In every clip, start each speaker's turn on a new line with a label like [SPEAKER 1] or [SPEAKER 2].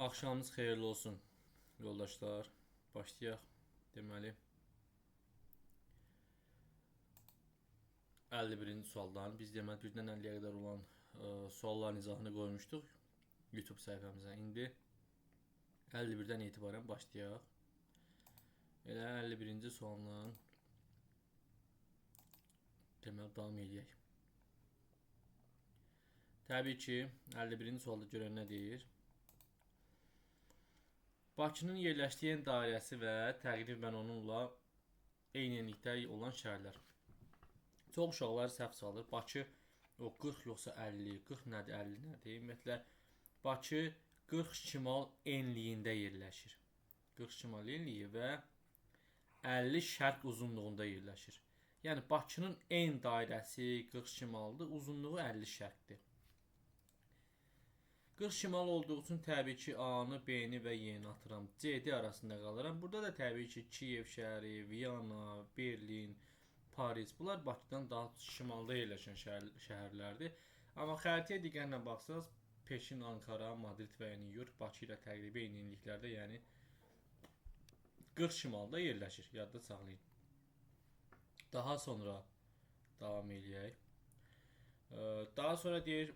[SPEAKER 1] Axşamınız xeyirli olsun yoldaşlar. Başlayaq. Deməli 51-ci sualdan. Biz deməli 1-dən 50-yə qədər olan sualların izahını qoymuşduq YouTube səhifəmizə. İndi 51-dən etibarən başlayaq. Elə 51-ci sualla deməli davam eləyək. Təbii ki, 51-ci sualda görən nə deyir? Bakının yerləşdiyi en dairəsi və təqribən onunla eyni enlikdə olan şəhərlər. Çox uşaqlar səhv salır. Bakı o 40 yoxsa 50, 40 nədir, 50 nədir? Ümumiyyətlə Bakı 40 şimal enliyində yerləşir. 40 şimal enliyi və 50 şərq uzunluğunda yerləşir. Yəni Bakının en dairəsi 40 şimaldır, uzunluğu 50 şərqdir. 40 şimal olduğu üçün təbii ki, A-nı, B-ni və Y-ni atıram. C-D arasında qalıram. Burada da təbii ki, Kiyev şəhəri, Viyana, Berlin, Paris. Bunlar Bakıdan daha şimalda yerləşən şəhərlərdir. Amma xəritəyə diqqətlə baxsanız, Pekin, Ankara, Madrid və ya New York Bakı ilə təqribi eyni enliklərdə, yəni 40 şimalda yerləşir. Yadda saxlayın. Daha sonra davam eləyək. Daha sonra deyir,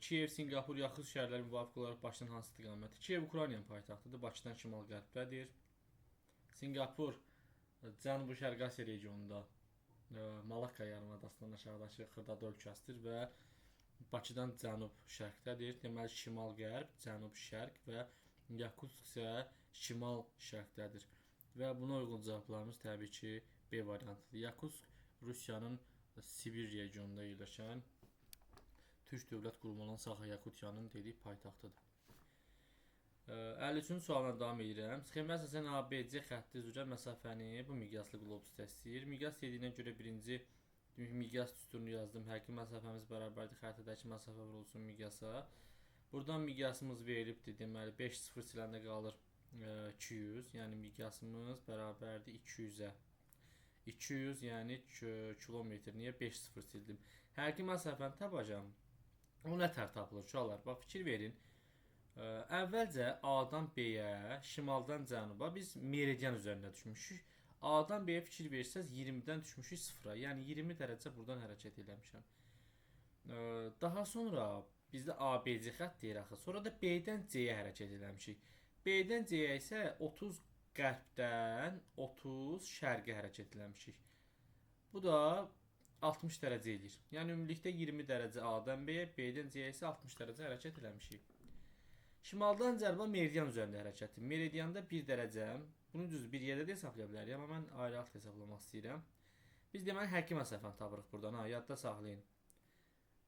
[SPEAKER 1] Kiyev, Sinqapur, Yaxud şəhərləri müvafiq olaraq Bakıdan hansı istiqamətdir? Kiyev Ukraynanın paytaxtıdır, Bakıdan şimal-qərbdədir. Sinqapur Cənubi-Şərqi Asiya regionunda Malakka yarımadasından aşağıdakı xırdada ölkəsidir və Bakıdan cənub-şərqdədir. Deməli, şimal-qərb, cənub-şərq və Yakutsk isə şimal-şərqdədir. Və buna uyğun cavablarımız təbii ki, B variantıdır. Yakutsk Rusiyanın Sibir regionunda yerləşən Türk dövlət qurumu olan Saxa Yakutiyanın dedik paytaxtıdır. 53-cü sualla davam edirəm. Sxemə əsasən ABC xətti üzrə məsafəni bu miqyaslı qlobus təsdiqləyir. Miqyas dediyinə görə birinci miqyas düsturunu yazdım. Həqiqi məsafəmiz bərabərdir xəritədəki məsafə vurulsun miqyasa. Buradan miqyasımız verilibdir. Deməli 5 0 siləndə qalır 200. Yəni miqyasımız bərabərdir 200-ə. 200 yəni kilometr. Niyə 5 0 sildim? Həqiqi məsafəni tapacağam. O nə tər tapılır uşaqlar? Bax fikir verin. Əvvəlcə A-dan B-yə, şimaldan cənuba biz meridian üzərində düşmüşük. A-dan B-yə fikir versəz 20-dən düşmüşük 0-a. Yəni 20 dərəcə buradan hərəkət eləmişəm. Daha sonra bizdə ABC xətt deyir axı. Sonra da B-dən C-yə hərəkət eləmişik. B-dən C-yə isə 30 qərbdən 30 şərqə hərəkət eləmişik. Bu da 60 dərəcə eləyir. Yəni ümumilikdə 20 dərəcə A-dan B-yə, B-dən C-yə isə 60 dərəcə hərəkət eləmişik. Şimaldan cənuba meridian üzərində hərəkətdir. Meridianda 1 dərəcə, bunu düz bir yerdə də hesablaya bilərik, amma mən ayrı-ayrı hesablamaq istəyirəm. Biz deməli həqiqi məsafəni tapırıq buradan, ha, yadda saxlayın.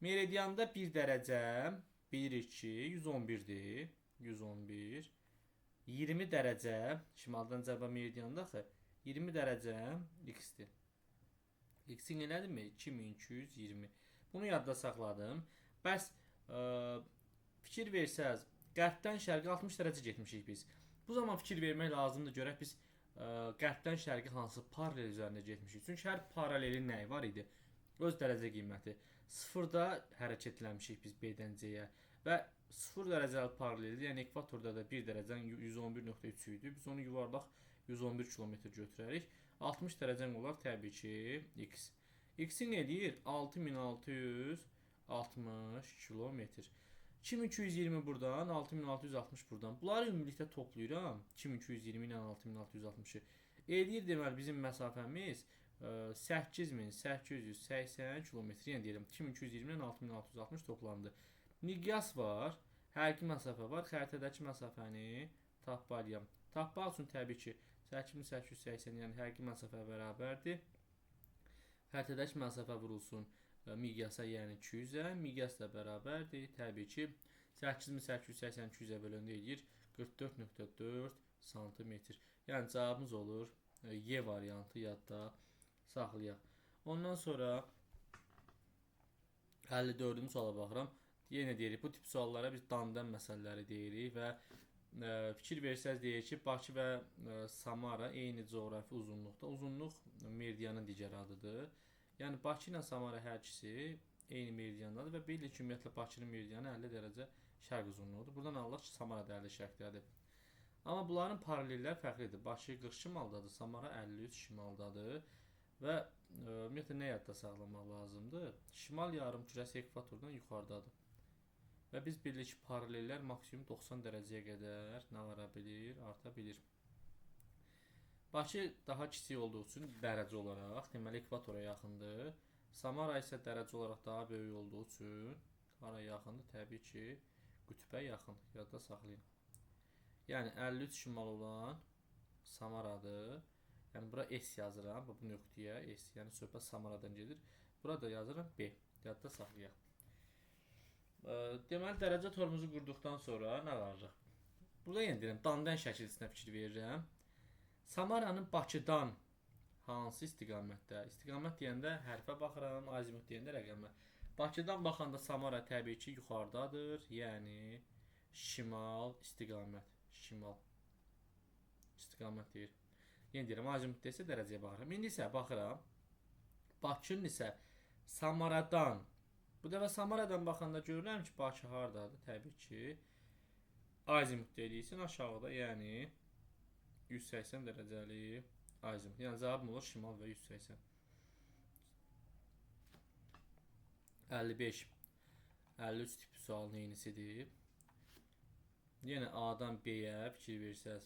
[SPEAKER 1] Meridianda 1 dərəcə bilirik ki, 111-dir. 111. 20 dərəcə şimaldan cənuba meridianda axı 20 dərəcə x-dir. X-in elədirmi? 2220. Bunu yadda saxladım. Bəs fikir versəz, qərbdən şərqə 60 dərəcə getmişik biz. Bu zaman fikir vermək lazımdır. Görək biz qərbdən şərqə hansı paralel üzərində getmişik. Çünki hər paralelin nəyi var idi? Öz dərəcə qiyməti. 0-da hərəkətləmişik biz B-dən C-yə və 0 dərəcəli paraleldir. Yəni ekvatorda da 1 dərəcən 111.3 idi. Biz onu yuvarlaq 111 kilometr götürərik. 60 dərəcən olar təbii ki x. X-in eləyir 6660 kilometr. 2220 buradan, 6660 buradan. Bunları ümumilikdə toplayıram. 2220 ilə 6660-ı. Eləyir deməli bizim məsafəmiz 8880 kilometr. Yəni deyirəm 2220 ilə 6660 toplandı. Miqyas var, həqiqi məsafə var. Xəritədəki məsafəni tapmalıyam. Tapmaq üçün təbii ki 8880, yəni həqiqi məsafə bərabərdir. Xəritədəki məsafə vurulsun miqyasa, yəni 200-ə, miqyas da bərabərdir. Təbii ki 8880 200-ə böləndə eləyir 44.4 santimetr. Yəni cavabımız olur Y variantı, yadda saxlayaq. Ondan sonra 54-cü suala baxıram. Yenə deyirik, bu tip suallara biz dandan məsələləri deyirik və fikir versəz deyir ki, Bakı və Samara eyni coğrafi uzunluqda. Uzunluq meridianın digər adıdır. Yəni Bakı ilə Samara hər ikisi eyni meridiandadır və bilirik ki, ümumiyyətlə Bakının meridianı 50 dərəcə Şərq uzunluğudur. Buradan alırıq ki, Samara dəhlizi şərqdədir. Amma bunların paralelləri fərqlidir. Bakı 40 şimaldadır, Samara 53 şimaldadır. Və ümumiyyətlə nə yadda saxlamaq lazımdır? Şimal yarımkürəsi ekvatordan yuxarıdadır. Və biz bilirik ki, paralellər maksimum 90 dərəcəyə qədər nə vara bilir, arta bilir. Bakı daha kiçik olduğu üçün dərəcə olaraq, deməli ekvatora yaxındır. Samara isə dərəcə olaraq daha böyük olduğu üçün hara yaxındır? Təbii ki, qütbə yaxındır. Yadda saxlayın. Yəni 53 şimal olan Samaradır. Yəni bura S yazıram, bu nöqtəyə S, yəni söhbət Samaradan gedir. Burada yazıram B. Yadda saxlayaq. Deməli dərəcə torumuzu qurduqdan sonra nə varırıq? Burada yenə deyirəm, dandan şəkilsinə fikir verirəm. Samaranın Bakıdan hansı istiqamətdə? İstiqamət deyəndə hərfə baxıram, azimut deyəndə rəqəmə. Bakıdan baxanda Samara təbii ki yuxarıdadır, yəni şimal istiqamət, şimal istiqamət deyir. Yenə deyirəm, azimutda isə dərəcəyə baxıram. İndi isə baxıram, Bakının isə Samaradan, bu dəfə Samaradan baxanda görürəm ki, Bakı hardadır? Təbii ki, azimut dediysin aşağıda, yəni 180 dərəcəli azimut. Yəni cavabım olur şimal və 180. 55, 53 tipi sualın eynisidir. Yenə A-dan B-yə fikir versəz,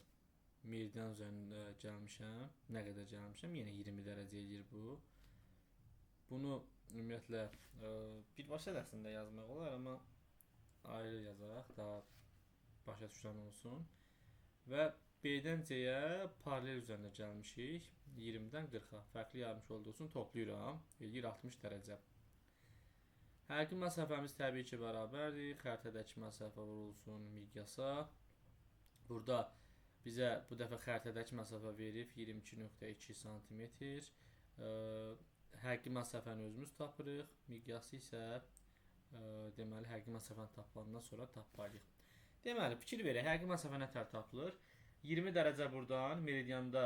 [SPEAKER 1] meridian üzərində gəlmişəm. Nə qədər gəlmişəm? Yenə 20 dərəcə eləyir bu. Bunu ümumiyyətlə birbaşa əslində yazmaq olar, amma ayrı yazaq, daha başa düşən olsun. Və B-dən C-yə paralel üzərində gəlmişik. 20-dən 40-a fərqli yarımkürə olduğu üçün toplayıram. Eləyir 60 dərəcə. Həqiqi məsafəmiz təbii ki bərabərdir. Xəritədəki məsafə vurulsun miqyasa. Burada bizə bu dəfə xəritədəki məsafə verib 22.2 sm. Həqiqi məsafəni özümüz tapırıq. Miqyası isə deməli həqiqi məsafəni tapılandan sonra tapmalıyıq. Deməli fikir verək, həqiqi məsafə nə tər tapılır? 20 dərəcə buradan meridianda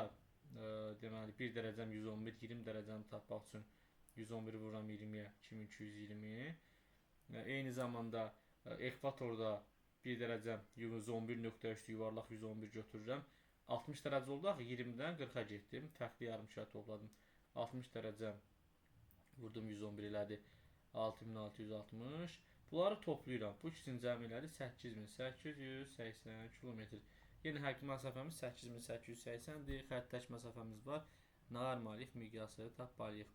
[SPEAKER 1] deməli 1 dərəcəm 111, 20 dərəcəni tapmaq üçün 111 vururam 20-yə 2220. Eyni zamanda ekvatorda 1 dərəcəm 111.3 yuvarlaq 111 götürürəm. 60 dərəcə oldu axı, 20-dən 40-a getdim. Fərqli yarımkürə topladım. 60 dərəcə vurdum 111 elədi 6660. Bunları toplayıram. Bu ikisinin cəmi elədi 8880 kilometr. Yenə həqiqi məsafəmiz 8880-dir. Xəttəki məsafəmiz var. Nə armalıyıq? Miqyası tapmalıyıq.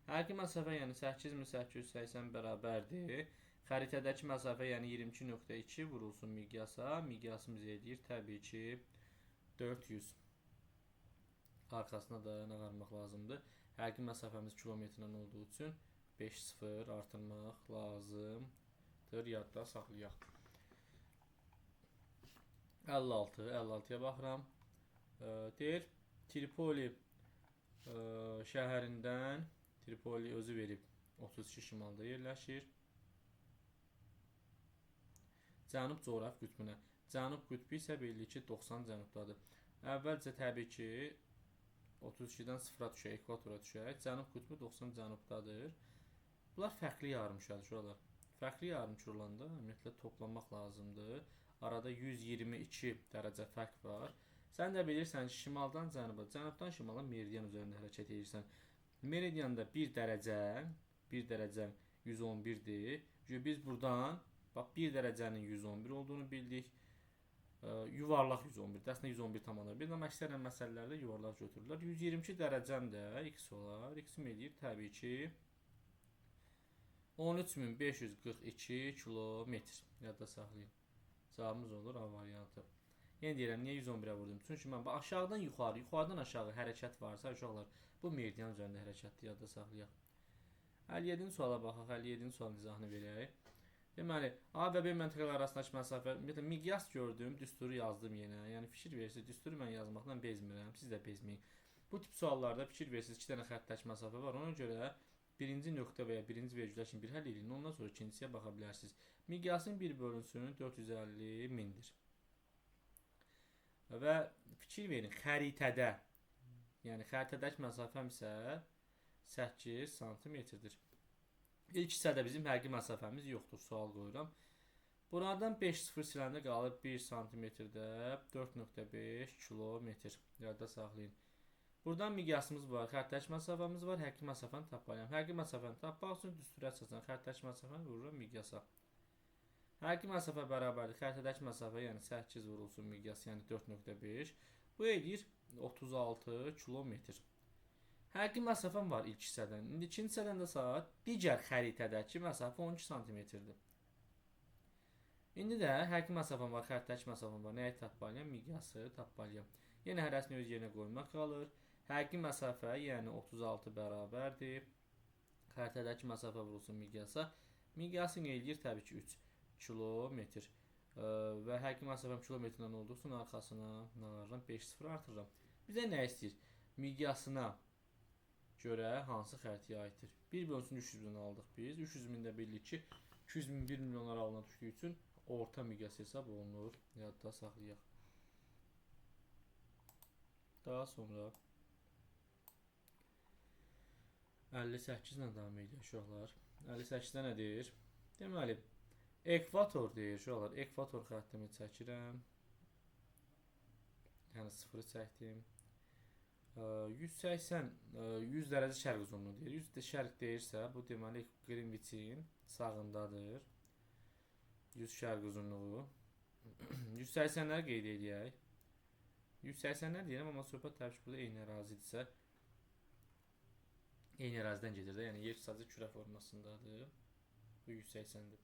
[SPEAKER 1] Həqiqi məsafə yəni 8880 bərabərdir. Xəritədəki məsafə yəni 22.2 vurulsun miqyasa. Miqyasımız eləyir təbii ki 400. Arxasına da nə qarmaq lazımdır? Həqiqi məsafəmiz kilometrlə olduğu üçün 5-0 artırmaq lazımdır. Yadda saxlayaq. 56, 56-ya baxıram. Deyir, Tripoli şəhərindən, Tripoli özü verib 32 şimalda yerləşir. Cənub coğrafi qütbünə. Cənub qütbü isə belli ki 90 cənubdadır. Əvvəlcə təbii ki 32-dən 0-a düşək, ekvatora düşək. Cənub qütbü 90 cənubdadır. Bunlar fərqli yarımkürədir uşaqlar. Fərqli yarımkürə olanda ümumiyyətlə toplamaq lazımdır. Arada 122 dərəcə fərq var. Sən də bilirsən ki, şimaldan cənuba, cənubdan şimala meridian üzərində hərəkət edirsən. Meridianda 1 dərəcə, 1 dərəcə 111-dir. Çünki biz buradan bax 1 dərəcənin 111 olduğunu bildik. Yuvarlaq 111. Əslində 111,1. Amma əksərən məsələlərdə yuvarlaq götürürlər. 122 dərəcəm də x olar. X-im eləyir təbii ki 13542 kilometr. Yadda saxlayın. Cavabımız olur A variantı. Yenə deyirəm, niyə 111-ə vurdum? Çünki mən aşağıdan yuxarı, yuxarıdan aşağı hərəkət varsa, uşaqlar, bu meridian üzərində hərəkətdir, yadda saxlayaq. 57-ci suala baxaq, 57-ci sualın izahını verək. Deməli, A və B məntəqələri arasındakı məsafə, ümumiyyətlə, miqyas gördüm, düsturu yazdım yenə. Yəni, fikir verirsiniz, düsturu mən yazmaqdan bezmirəm, siz də bezməyin. Bu tip suallarda fikir verirsiniz, 2 dənə xəttəki məsafə var. Ona görə birinci nöqtə və ya birinci vergülər kimi bir həll edin, ondan sonra ikincisiyə baxa bilərsiniz. Miqyasın 1 bölünsün 450 mindir. Və fikir verin, xəritədə, yəni xəritədəki məsafəm isə 8 santimetrdir. İlk hissədə bizim həqiqi məsafəmiz yoxdur, sual qoyuram. Buradan 5 0 siləndə qalır 1 santimetrdə 4.5 kilometr. Yadda saxlayın. Buradan miqyasımız var, xəttəki məsafəmiz var, həqiqi məsafəni tapmalıyam. Həqiqi məsafəni tapmaq üçün düstura əsasən xəttəki məsafəni vururam miqyasa. Həqiqi məsafə bərabərdir xəritədəki məsafə, yəni 8 vurulsun miqyas, yəni 4.5. Bu eləyir 36 kilometr. Həqiqi məsafəm var ilk hissədən. İndi ikinci hissədən də saat digər xəritədəki məsafə 12 santimetrdir. İndi də həqiqi məsafəm var, xəritədəki məsafəm var. Nəyi tapmalıyam? Miqyası tapmalıyam. Yenə hərəsini öz yerinə qoymaq qalır. Həqiqi məsafə, yəni 36 bərabərdir. Xəritədəki məsafə vurulsun miqyasa. Miqyasını eləyir təbii ki 3 kilometr. Və həqiqi məsafəm kilometrlə olduğu üçün arxasına nə alıram? 5 0 artırıram. Bizə nə istəyir? Miqyasına görə hansı xəritəyə aiddir? 1 bölünsün 300 min aldıq biz. 300 mində bilirik ki 200 min 1 milyon aralığına düşdüyü üçün orta miqyas hesab olunur. Yadda saxlayaq. Daha sonra 58 ilə davam edirik uşaqlar. 58-də nə deyir? Deməli, ekvator deyir uşaqlar. Ekvator xəttimi çəkirəm. Yəni 0-ı çəkdim. 180, 100 dərəcə şərq uzunluğu deyir. 100 şərq deyirsə, bu deməli Greenwich-in sağındadır. 100 şərq uzunluğu. 180-ləri qeyd eləyək. 180-lər deyirəm, amma söhbət təbii ki burada eyni ərazidirsə, eyni ərazidən gedir də, yəni yer sadəcə kürə formasındadır. Bu 180-dir.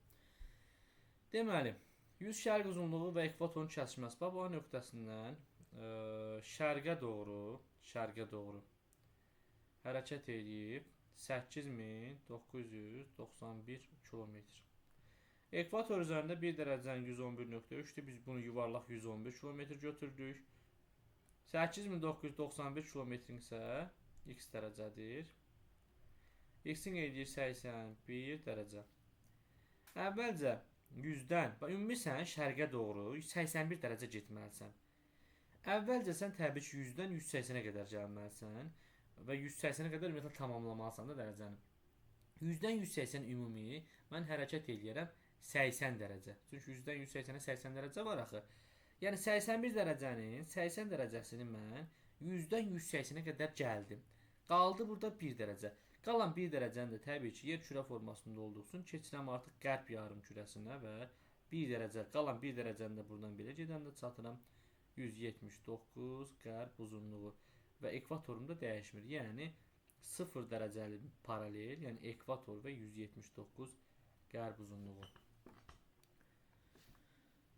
[SPEAKER 1] Deməli, 100 şərq uzunluğu və ekvatorun kəsişməsi. Bax, bu A nöqtəsindən şərqə doğru hərəkət eləyib 8991 kilometr. Ekvator üzərində 1 dərəcənin 111.3-dür. Biz bunu yuvarlaq 111 kilometr götürdük. 8991 kilometrin isə x dərəcədir. X-in eləyir 81 dərəcə. Əvvəlcə 100-dən, ümumi sən şərqə doğru 81 dərəcə getməlisən. Əvvəlcə sən təbii ki 100-dən 180-ə qədər gəlməlisən və 180-ə qədər ümumiyyətlə tamamlamalısan da dərəcəni. 100-dən 180 ümumi mən hərəkət eləyərəm 80 dərəcə. Çünki 100-dən 180-ə 80 dərəcə var axı. Yəni 81 dərəcənin 80 dərəcəsini mən 100-dən 180-ə qədər gəldim. Qaldı burada 1 dərəcə. Qalan 1 dərəcəni də təbii ki yer kürə formasında olduğu üçün keçirəm artıq qərb yarım kürəsinə və 1 dərəcə, qalan 1 dərəcəni də buradan belə gedəndə çatıram 179 qərb uzunluğu və ekvatorum da dəyişmir. Yəni 0 dərəcəli paralel, yəni ekvator və 179 qərb uzunluğu.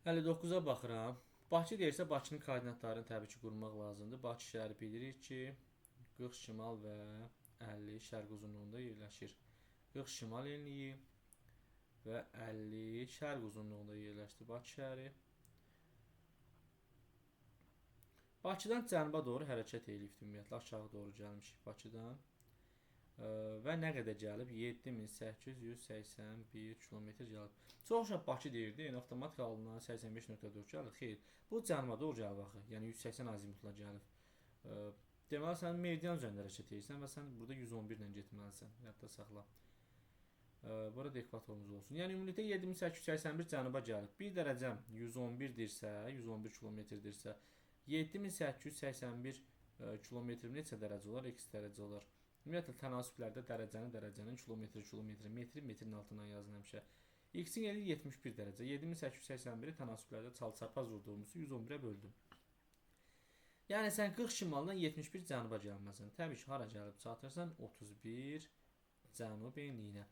[SPEAKER 1] 59-a baxıram. Bakı deyirsə, Bakının koordinatlarını təbii ki qurmaq lazımdır. Bakı şəhəri bilirik ki 40 şimal və 50 şərq uzunluğunda yerləşir. 40 şimal enliyi və 50 şərq uzunluğunda yerləşdi Bakı şəhəri. Bakıdan cənuba doğru hərəkət eləyibdir ümumiyyətlə, aşağı doğru gəlmişik Bakıdan. Və nə qədər gəlib? 7881 kilometr gəlib. Çox uşaq Bakı deyirdi, yəni avtomatik halına 85.4 gəlir. Xeyr, bu cənuba doğru gəlib axı, yəni 180 azimutla gəlib. Deməli, sən meridian üzərində hərəkət edirsən və sən burada 111 ilə getməlisən, yadda saxla. Burada ekvatorumuz olsun. Yəni, ümumilikdə 7881 cənuba gəlib. 1 dərəcəm 111-dirsə, 111 kilometrdirsə, 7881 kilometr neçə dərəcə olar? X dərəcə olar. Ümumiyyətlə, tənasüblərdə dərəcəni, dərəcənin, kilometr, kilometr, metri, metrin altından yazın həmişə. X-in eləyir 71 dərəcə. 7881-i tənasüblərdə çalçarpaz vurduğumuzu 111-ə böldüm. Yəni, sən 40 şimaldan 71 cənuba gəlməlisən. Təbii ki, hara gəlib çatırsan? 31 cənub enliyinə.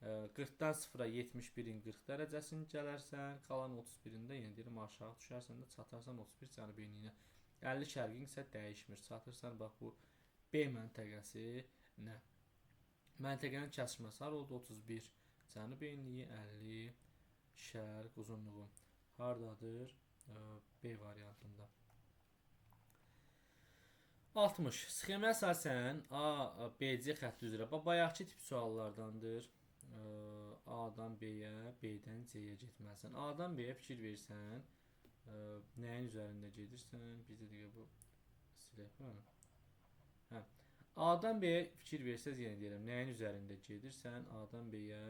[SPEAKER 1] 40-dan 0-a 71-in 40 dərəcəsini gələrsən. Qalan 31-ində, yəni deyirəm, aşağı düşərsən də çatarsan 31 cənub enliyinə. 50 şərqin isə dəyişmir. Çatırsan, bax, bu B məntəqəsi nə? Məntəqənin kəsişməsi hara oldu? 31 cənub enliyi, 50 şərq uzunluğu. Hardadır? B variantında. 60. Sxemə əsasən A, B, C xətti üzrə. Bax, bayaqki tip suallardandır. A-dan B-yə, B-dən C-yə getməlisən. A-dan B-yə fikir versən, nəyin üzərində gedirsən? Bir də dəqiqə bu silək buranı. Hə. A-dan B-yə fikir versəz, yenə deyirəm, nəyin üzərində gedirsən? A-dan B-yə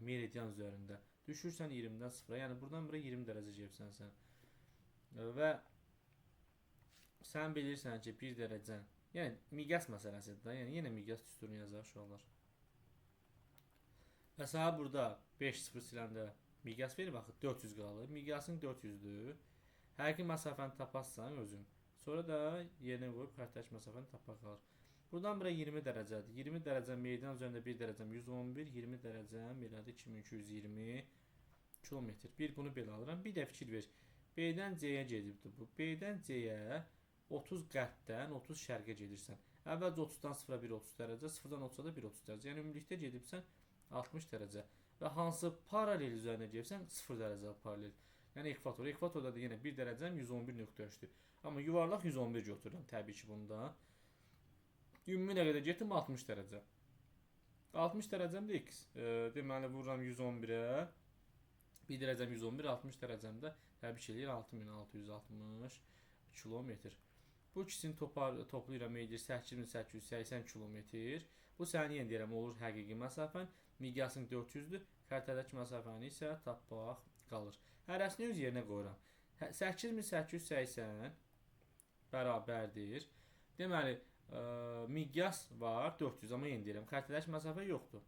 [SPEAKER 1] meridian üzərində. Düşürsən 20-dən 0-a. Yəni buradan bura 20 dərəcə gedibsən sən. Və sən bilirsən ki, 1 dərəcə, yəni miqyas məsələsidir da. Yəni yenə miqyas düsturunu yazaq uşaqlar. Və sənə burada 5 0 siləndə miqyas verir, baxın 400 qalır. Miqyasın 400-dür. Həqiqi məsafəni taparsan özün. Sonra da yerinə qoyub xəritədəki məsafəni tapmaq qalır. Buradan bura 20 dərəcədir. 20 dərəcə meridian üzərində 1 dərəcəm 111, 20 dərəcəm elədir 2220 kilometr. Bir bunu belə alıram. Bir də fikir ver. B-dən C-yə gedibdir bu. B-dən C-yə 30 qərbdən 30 şərqə gedirsən. Əvvəlcə 30-dan 0-a 1,30 dərəcə, 0-dan 30-a da 1,30 dərəcə. Yəni ümumilikdə gedibsən 60 dərəcə. Və hansı paralel üzərinə gedibsən 0 dərəcə paralel. Yəni ekvator. Ekvatorda da yenə 1 dərəcəm 111.3-dür. Amma yuvarlaq 111 götürürəm təbii ki bunda. Ümumi nə qədər getdim? 60 dərəcə. 60 dərəcəm də x. Deməli vururam 111-ə. 1 dərəcəm 111, 60 dərəcəm də təbii ki eləyir 6660 kilometr. Bu ikisini toplayıram eləyir 8880 kilometr. Bu sənin yenə deyirəm olur həqiqi məsafən. Miqyasın 400-dür. Xəritədəki məsafəni isə tapmaq qalır. Hərəsini öz yerinə qoyuram. 8880 bərabərdir. Deməli, miqyas var 400, amma yenə deyirəm, xəritədəki məsafə yoxdur.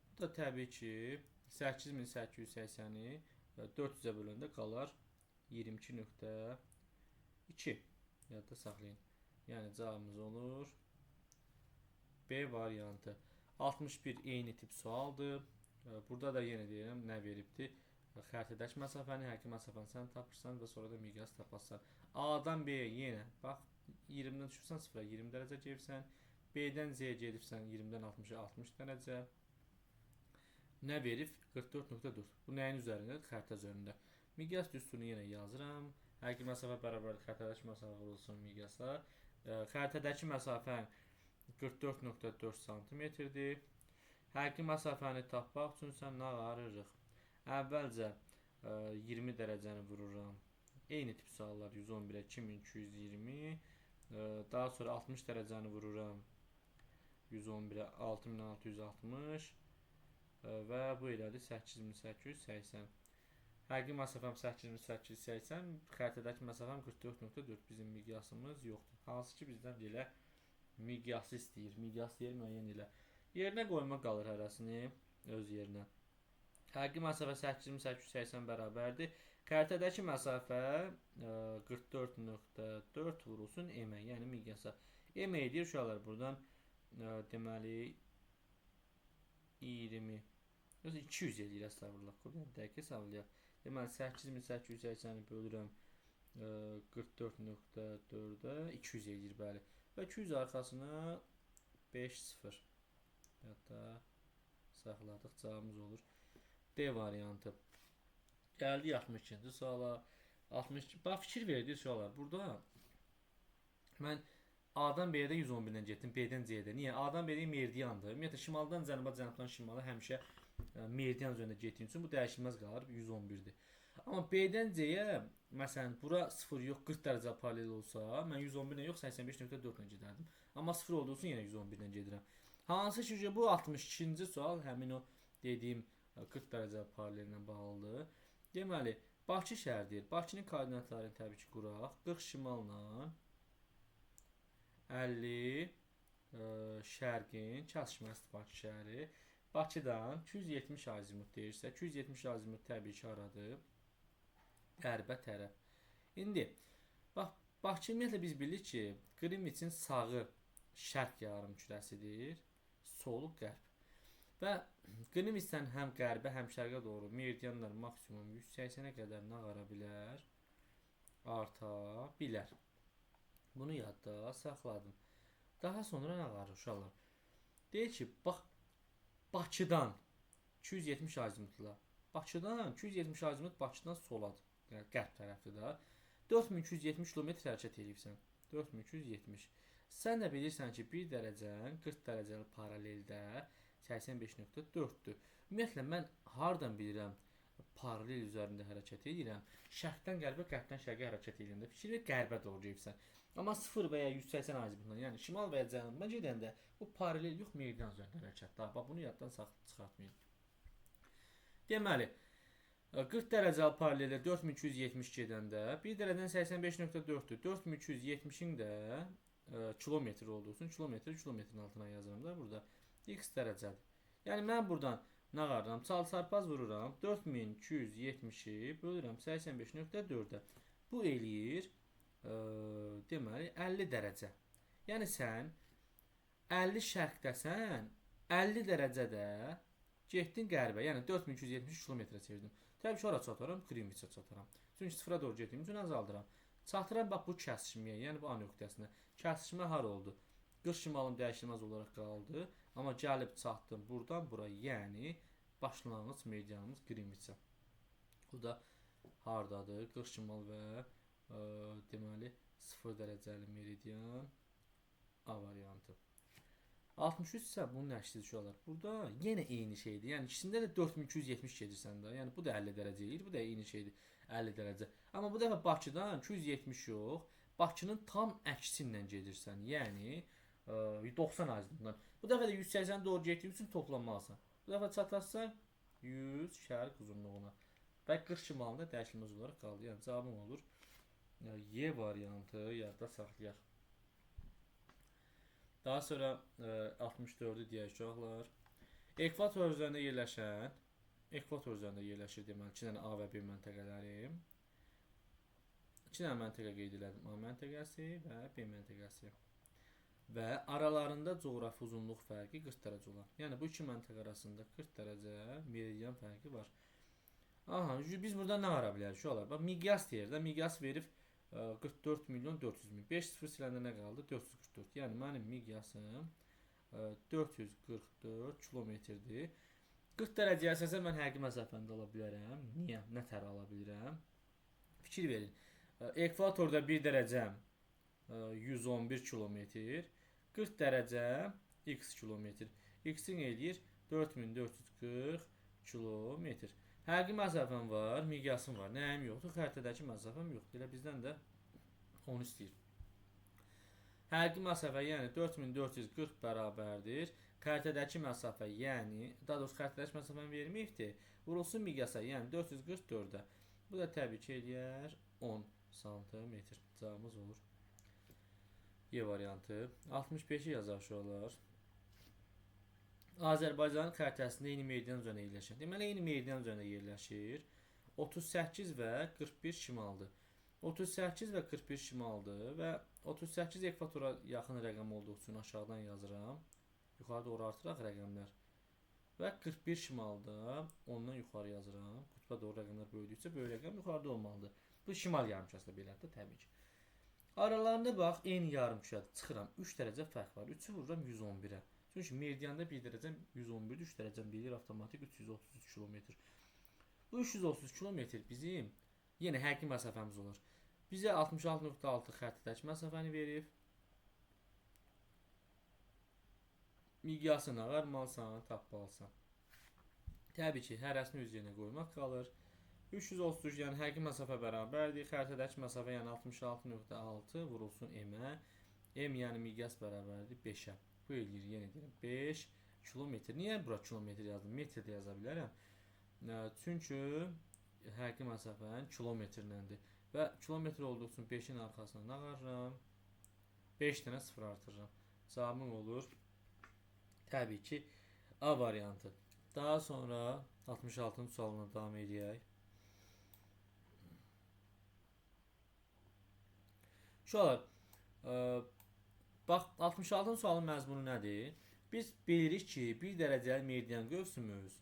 [SPEAKER 1] Bu da təbii ki, 8880-i 400-ə böləndə qalar 22.2. Yadda saxlayın. Yəni cavabımız olur B variantı. 61 eyni tip sualdır. Burada da yenə deyirəm, nə veribdir? Xəritədəki məsafəni, həqiqi məsafəni sən tapırsan və sonra da miqyas taparsan. A-dan B-yə yenə, bax, 20-dən düşürsən 0-a 20 dərəcə gedibsən. B-dən C-yə gedibsən 20-dən 60-a 60 dərəcə. Nə verib? 44.4. Bu nəyin üzərindədir? Xəritə üzərində. Miqyas düsturunu yenə yazıram. Həqiqi məsafə bərabərdir xəritədəki məsafə vurulsun miqyasa. Xəritədəki məsafən 44.4 santimetrdir. Həqiqi məsafəni tapmaq üçün sən nə arırıq? Əvvəlcə 20 dərəcəni vururam. Eyni tip suallar 111-ə 2220. Daha sonra 60 dərəcəni vururam. 111-ə 6660. Və bu elədir 8880. Həqiqi məsafəm 8880, xəritədəki məsafəm 44.4. Bizim miqyasımız yoxdur. Hansı ki bizdən elə miqyası istəyir. Miqyas deyir müəyyən elə. Yerinə qoymaq qalır hərəsini öz yerinə. Həqiqi məsafə 8880 bərabərdir. Xəritədəki məsafə 44.4 vurulsun m-ə, yəni miqyasa. M edir uşaqlar buradan deməli 20. Yoxsa 200 eləyir əstəğfurullah. Yəni dəqiq hesablayaq. Deməli 8880-i bölürəm 44.4-ə 200 eləyir bəli. Və 200 arxasına 5 0. Hətta saxladıq, cavabımız olur D variantı. Gəldik 62-ci suala. 62. Bax fikir verdik suallar. Burada mən A-dan B-yə də 111-dən getdim, B-dən C-yə də. Niyə? A-dan B-yə meridiandır. Ümumiyyətlə şimaldan cənuba, cənubdan şimala həmişə meridian üzərində getdiyim üçün bu dəyişilməz qalır, 111-dir. Amma B-dən C-yə məsələn bura 0 yox, 40 dərəcə paralel olsa, mən 111-lə yox, 85.4-lə gedərdim. Amma 0 olduğu üçün yenə 111-lə gedirəm. Hansı ki bu 62-ci sual həmin o dediyim 40 dərəcə paralellə bağlıdır. Deməli, Bakı şəhər deyir. Bakının koordinatlarını təbii ki quraq. 40 şimalla 50 şərqin kəsişməsidir Bakı şəhəri. Bakıdan 270 azimut deyirsə, 270 azimut təbii ki haradır? Qərbə tərəf. İndi bax, Bakı ümumiyyətlə biz bilirik ki, Qriniçin sağı şərq yarımkürəsidir, solu qərb. Və Qriniçdən həm qərbə, həm şərqə doğru meridianlar maksimum 180-ə qədər nə qara bilər? Arta bilər. Bunu yadda saxladım. Daha sonra nə var uşaqlar? Deyir ki, bax Bakıdan 270 azimutla. Bakıdan 270 azimut Bakıdan soladır. Yəni qərb tərəfdir də. 4270 kilometr hərəkət eləyibsən. 4270. Sən də bilirsən ki, 1 dərəcən 40 dərəcəli paraleldə 85.4-dür. Ümumiyyətlə mən hardan bilirəm paralel üzərində hərəkət edirəm? Şərqdən qərbə, qərbdən şərqə hərəkət edəndə fikir ver, qərbə doğru gedibsən. Amma 0 və ya 180 azimutla, yəni şimal və ya cənubdan gedəndə bu paralel yox, meridian üzərində hərəkətdir. Bax bunu yaddan çıxartmayın. Deməli, 40 dərəcəli paralellə 4270 gedəndə 1 dərəcənin 85.4-dür. 4270-in də kilometr olduğu üçün kilometr kilometrin altına yazıram da burada. X dərəcədir. Yəni mən buradan nə qarıram? Çal-çarpaz vururam. 4270-i bölürəm 85.4-ə. Bu eləyir deməli 50 dərəcə. Yəni sən 50 şərqdəsən, 50 dərəcədə getdin qərbə. Yəni 4270 kilometrə çevirdim. Təbii ki, ora çataram, Greenwichə çataram. Çünki sıfıra doğru getdiyim üçün azaldıram. Çatıram bax bu kəsişməyə, yəni bu A nöqtəsinə. Kəsişmə hara oldu? 40 şimalım dəyişilməz olaraq qaldı. Amma gəlib çatdım buradan bura, yəni başlanğıc meridianımız Greenwichə. O da hardadır? 40 şimal və deməli 0 dərəcəli meridian A variantı. 63 isə bunun əksi uşaqlar. Burada yenə eyni şeydir. Yəni ikisində də 4270 gedirsən də. Yəni bu da 50 dərəcə eləyir, bu da eyni şeydir. 50 dərəcə. Amma bu dəfə Bakıdan 270 yox, Bakının tam əksi ilə gedirsən. Yəni 90 azından. Bu dəfə də 180 doğru getdiyi üçün toplanmalısan. Bu dəfə çatarsan 100 şərq uzunluğuna. Və 40 şimalında dəyişilməz olaraq qaldı. Yəni cavabım olur Y variantı, yadda saxlayaq. Daha sonra 64-ü deyək uşaqlar. Ekvator üzərində yerləşən, ekvator üzərində yerləşir deməli 2 dənə A və B məntəqələri. 2 dənə məntəqə qeyd elədim. A məntəqəsi və B məntəqəsi. Və aralarında coğrafi uzunluq fərqi 40 dərəcə olan. Yəni bu iki məntəqə arasında 40 dərəcə meridian fərqi var. Aha, biz burada nə ara bilərik uşaqlar? Bax, miqyas deyir də, miqyas verib 44 milyon 400 min. 5 sıfır siləndə nə qaldı? 444. Yəni mənim miqyasım 444 kilometrdir. 40 dərəcəyə əsasən mən həqiqi məsafəni də ala bilərəm. Niyə? Nə tər ala bilirəm? Fikir verin. Ekvatorda 1 dərəcəm 111 kilometr. 40 dərəcə x kilometr. X-in eləyir 4440 kilometr. Həqiqi məsafəm var, miqyasım var. Nəyim yoxdur? Xəritədəki məsafəm yoxdur. Elə bizdən də onu istəyir. Həqiqi məsafə, yəni 4440 bərabərdir. Xəritədəki məsafə, yəni, daha doğrusu xəritədəki məsafəni verməyibdir. Vurulsun miqyasa, yəni 444-ə. Bu da təbii ki eləyər 10 santimetr. Cavabımız olur. Y variantı. 65-i yazaq uşaqlar. Azərbaycanın xəritəsində eyni meridian üzərində yerləşir. Deməli, eyni meridian üzərində yerləşir. 38 və 41 şimaldır. 38 və 41 şimaldır və 38 ekvatora yaxın rəqəm olduğu üçün aşağıdan yazıram. Yuxarı doğru artıraq rəqəmlər. Və 41 şimalda ondan yuxarı yazıram. Qütbə doğru rəqəmlər böyüdükcə böyük rəqəm yuxarıda olmalıdır. Bu şimal yarımkürəsində belədir təbii ki. Aralarında bax, eyni yarımkürədir. Çıxıram. 3 dərəcə fərq var. 3-ü vururam 111-ə. Çünki meridianda 1 dərəcəm 111, 3 dərəcəm bilir avtomatik 333 kilometr. Bu 333 kilometr bizim yenə həqiqi məsafəmiz olur. Bizə 66.6 xəritədəki məsafəni verib. Miqyasını ağarmalısan, tapmalısan. Təbii ki, hərəsini öz yerinə qoymaq qalır. 333, yəni həqiqi məsafə bərabərdir. Xəritədəki məsafə, yəni 66.6 vurulsun M-ə. M, yəni miqyas bərabərdir 5-ə. Bu eləyir, yenə deyirəm, 5 kilometr. Niyə bura kilometr yazdım? Metr də yaza bilərəm. Çünki həqiqi məsafənin kilometrləndir. Və kilometr olduğu üçün 5-in arxasına nə qarıram? 5 dənə sıfır artırıram. Cavabım olur təbii ki, A variantı. Daha sonra 66-cı sualına davam edək. Uşaqlar, bax, 66-cı sualın məzmunu nədir? Biz bilirik ki, 1 dərəcəli meridian qövsümüz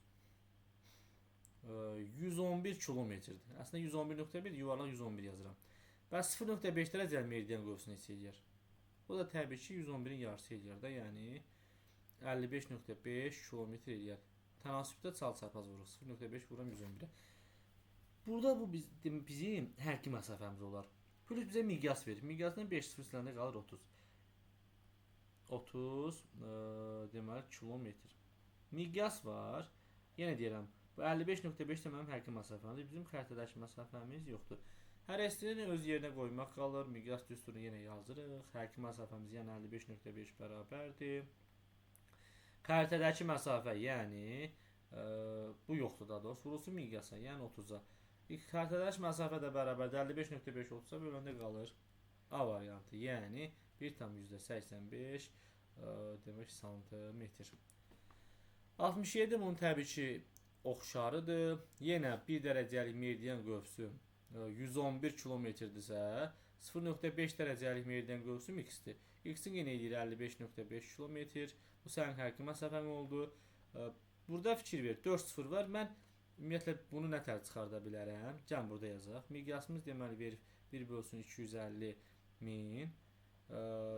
[SPEAKER 1] 111 kilometrdir. Əslində 111.1, yuvarlaq 111 yazıram. Və 0.5 dərəcəli meridian qövsünü neçə eləyər? Bu da təbii ki, 111-in yarısı eləyər də, yəni 55.5 kilometr eləyər. Tənasübdə çal-çarpaz vururuq. 0.5 vururam 111-ə. Burada bu bizim həqiqi məsafəmiz olar. Plus bizə miqyas verir. Miqyasdan 5 sıfır siləndə qalır 30. 30 deməli kilometr. Miqyas var. Yenə deyirəm, bu 55.5 də mənim həqiqi məsafəmdir. Bizim xəritədəki məsafəmiz yoxdur. Hərəsini öz yerinə qoymaq qalır. Miqyas düsturunu yenə yazırıq. Həqiqi məsafəmiz yəni 55.5 bərabərdir. Xəritədəki məsafə, yəni Bu yoxdur daha doğrusu. Vurulsun miqyasa, yəni 30-a. Xəritədəki məsafə də bərabərdir 55.5 30-a böləndə qalır A variantı. Yəni 1,85 demək santimetr. 67 bunun təbii ki oxşarıdır. Yenə 1 dərəcəlik meridian qövsü 111 kilometrdirsə, 0.5 dərəcəlik meridian qövsü x-dir. X-in yenə eləyir 55.5 kilometr. Bu sənin həqiqi məsafən oldu. Burada fikir ver, 4 sıfır var. Mən ümumiyyətlə bunu nə tər çıxarda bilərəm? Gəlin burada yazaq. Miqyasımız deməli verir 1 bölsün 250 min.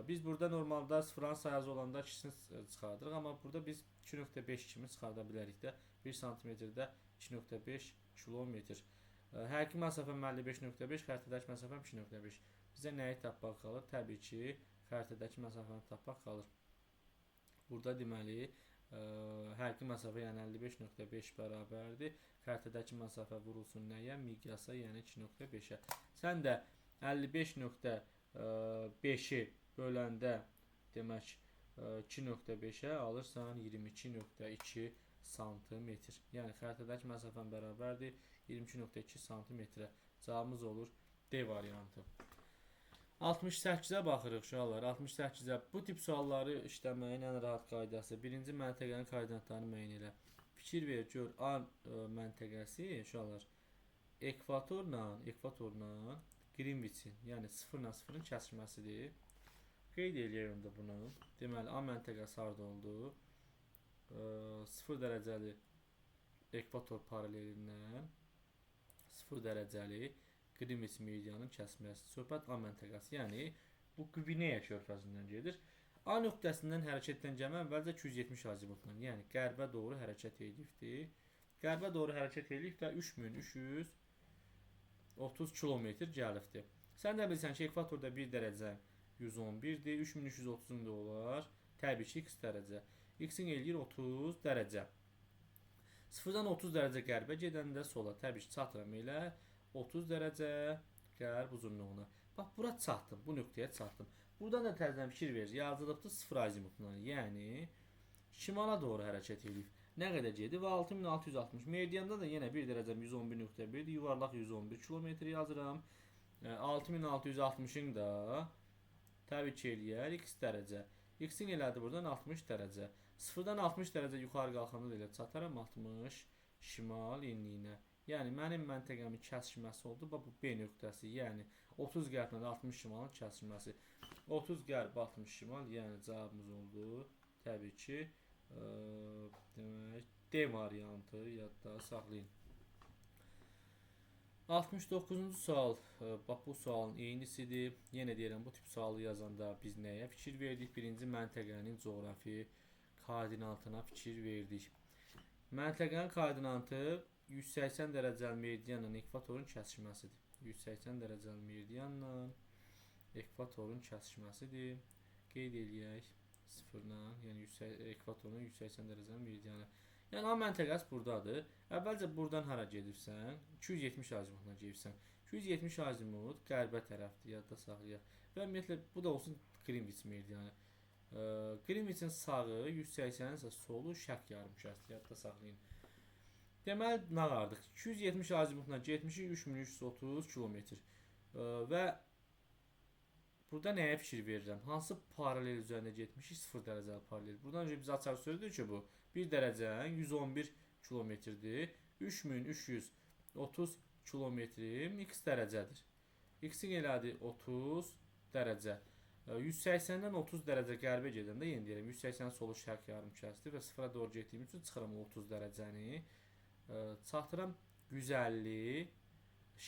[SPEAKER 1] Biz burada normalda sıfırın sayazı olanda ikisini çıxardırıq, amma burada biz 2.5 kimi çıxarda bilərik də. 1 santimetrdə 2.5 kilometr. Həqiqi məsafəm 55.5, xəritədəki məsafəm 2.5. Bizə nəyi tapmaq qalır? Təbii ki, xəritədəki məsafəni tapmaq qalır. Burada deməli, həqiqi məsafə yəni 55.5 bərabərdir. Xəritədəki məsafə vurulsun nəyə? Miqyasa, yəni 2.5-ə. Sən də 55.5-i böləndə demək 2.5-ə alırsan 22.2 santimetr. Yəni xəritədəki məsafən bərabərdir 22.2 santimetrə. Cavabımız olur D variantı. 68-ə baxırıq uşaqlar. 68-ə. Bu tip sualları işləməyin ən rahat qaydası. Birinci məntəqənin koordinatlarını müəyyən elə. Fikir ver, gör A məntəqəsi uşaqlar ekvatorla Greenwich-in, yəni 0 ilə 0-ın kəsişməsidir. Qeyd eləyək onda bunu. Deməli, A məntəqəsi harda oldu? 0 dərəcəli ekvator paralelindən 0 dərəcəli Greenwich meridianın kəsməsi. Söhbət A məntəqəsi, yəni bu Qvineya körfəzindən gedir. A nöqtəsindən hərəkət edən gəmi əvvəlcə 270 azimutla, yəni qərbə doğru hərəkət edibdir. Qərbə doğru hərəkət edib və 3330 kilometr gəlibdir. Sən də bilirsən ki, ekvatorda 1 dərəcə 111-dir, 3330-un da olar. Təbii ki, x dərəcə. X-in eləyir 30 dərəcə. 0-dan 30 dərəcə qərbə gedəndə sola, təbii ki, çatıram elə 30 dərəcə qərb uzunluğuna. Bax, bura çatdım, bu nöqtəyə çatdım. Buradan da təzədən fikir verir. Yazılıbdır 0 azimutla, yəni şimala doğru hərəkət edib. Nə qədər gedib? 6660. Meridianda da yenə 1 dərəcəm 111.1-dir. Yuvarlaq 111 kilometr yazıram. 6660-ın da təbii ki, eləyər x dərəcə. X-in elədi buradan 60 dərəcə. 0-dan 60 dərəcə yuxarı qalxanda da elə çataram 60 şimal enliyinə. Yəni mənim məntəqəmin kəsişməsi oldu. Bax bu B nöqtəsi, yəni 30 qərblə 60 şimalın kəsişməsi. 30 qərb 60 şimal, yəni cavabımız oldu. Təbii ki, demək D variantı yadda saxlayın. 69-cu sual, bax bu sualın eynisidir. Yenə deyirəm, bu tip sualı yazanda biz nəyə fikir verdik? Birinci məntəqənin coğrafi koordinatına fikir verdik. Məntəqənin koordinatı 180 dərəcəli meridianla ekvatorun kəsişməsidir. 180 dərəcəli meridianla ekvatorun kəsişməsidir. Qeyd eləyək sıfırla, yəni ekvatorun 180 dərəcəli meridianı. Yəni A məntəqəsi buradadır. Əvvəlcə buradan hara gedirsən? 270 azimutla gedirsən. 270 azimut qərbə tərəfdir, yadda saxlayaq. Və ümumiyyətlə bu da olsun Greenwich meridianı. Greenwich-in sağı 180-in isə solu şərq yarımkürəsidir, yadda saxlayın. Deməli, nə qardıq? 270 azimutla getmişik 3330 kilometr. Və burada nəyə fikir verirəm? Hansı paralel üzərində getmişik? 0 dərəcəli paralel. Buradan öncə biz açar sözdür ki, bu 1 dərəcənin 111 kilometrdir. 3330 kilometrim x dərəcədir. X-in elədi 30 dərəcə. 180-dən 30 dərəcə qərbə gedəndə, yenə deyirəm, 180 solu şərq yarımkürəsidir və sıfıra doğru getdiyim üçün çıxıram 30 dərəcəni. Çatıram 150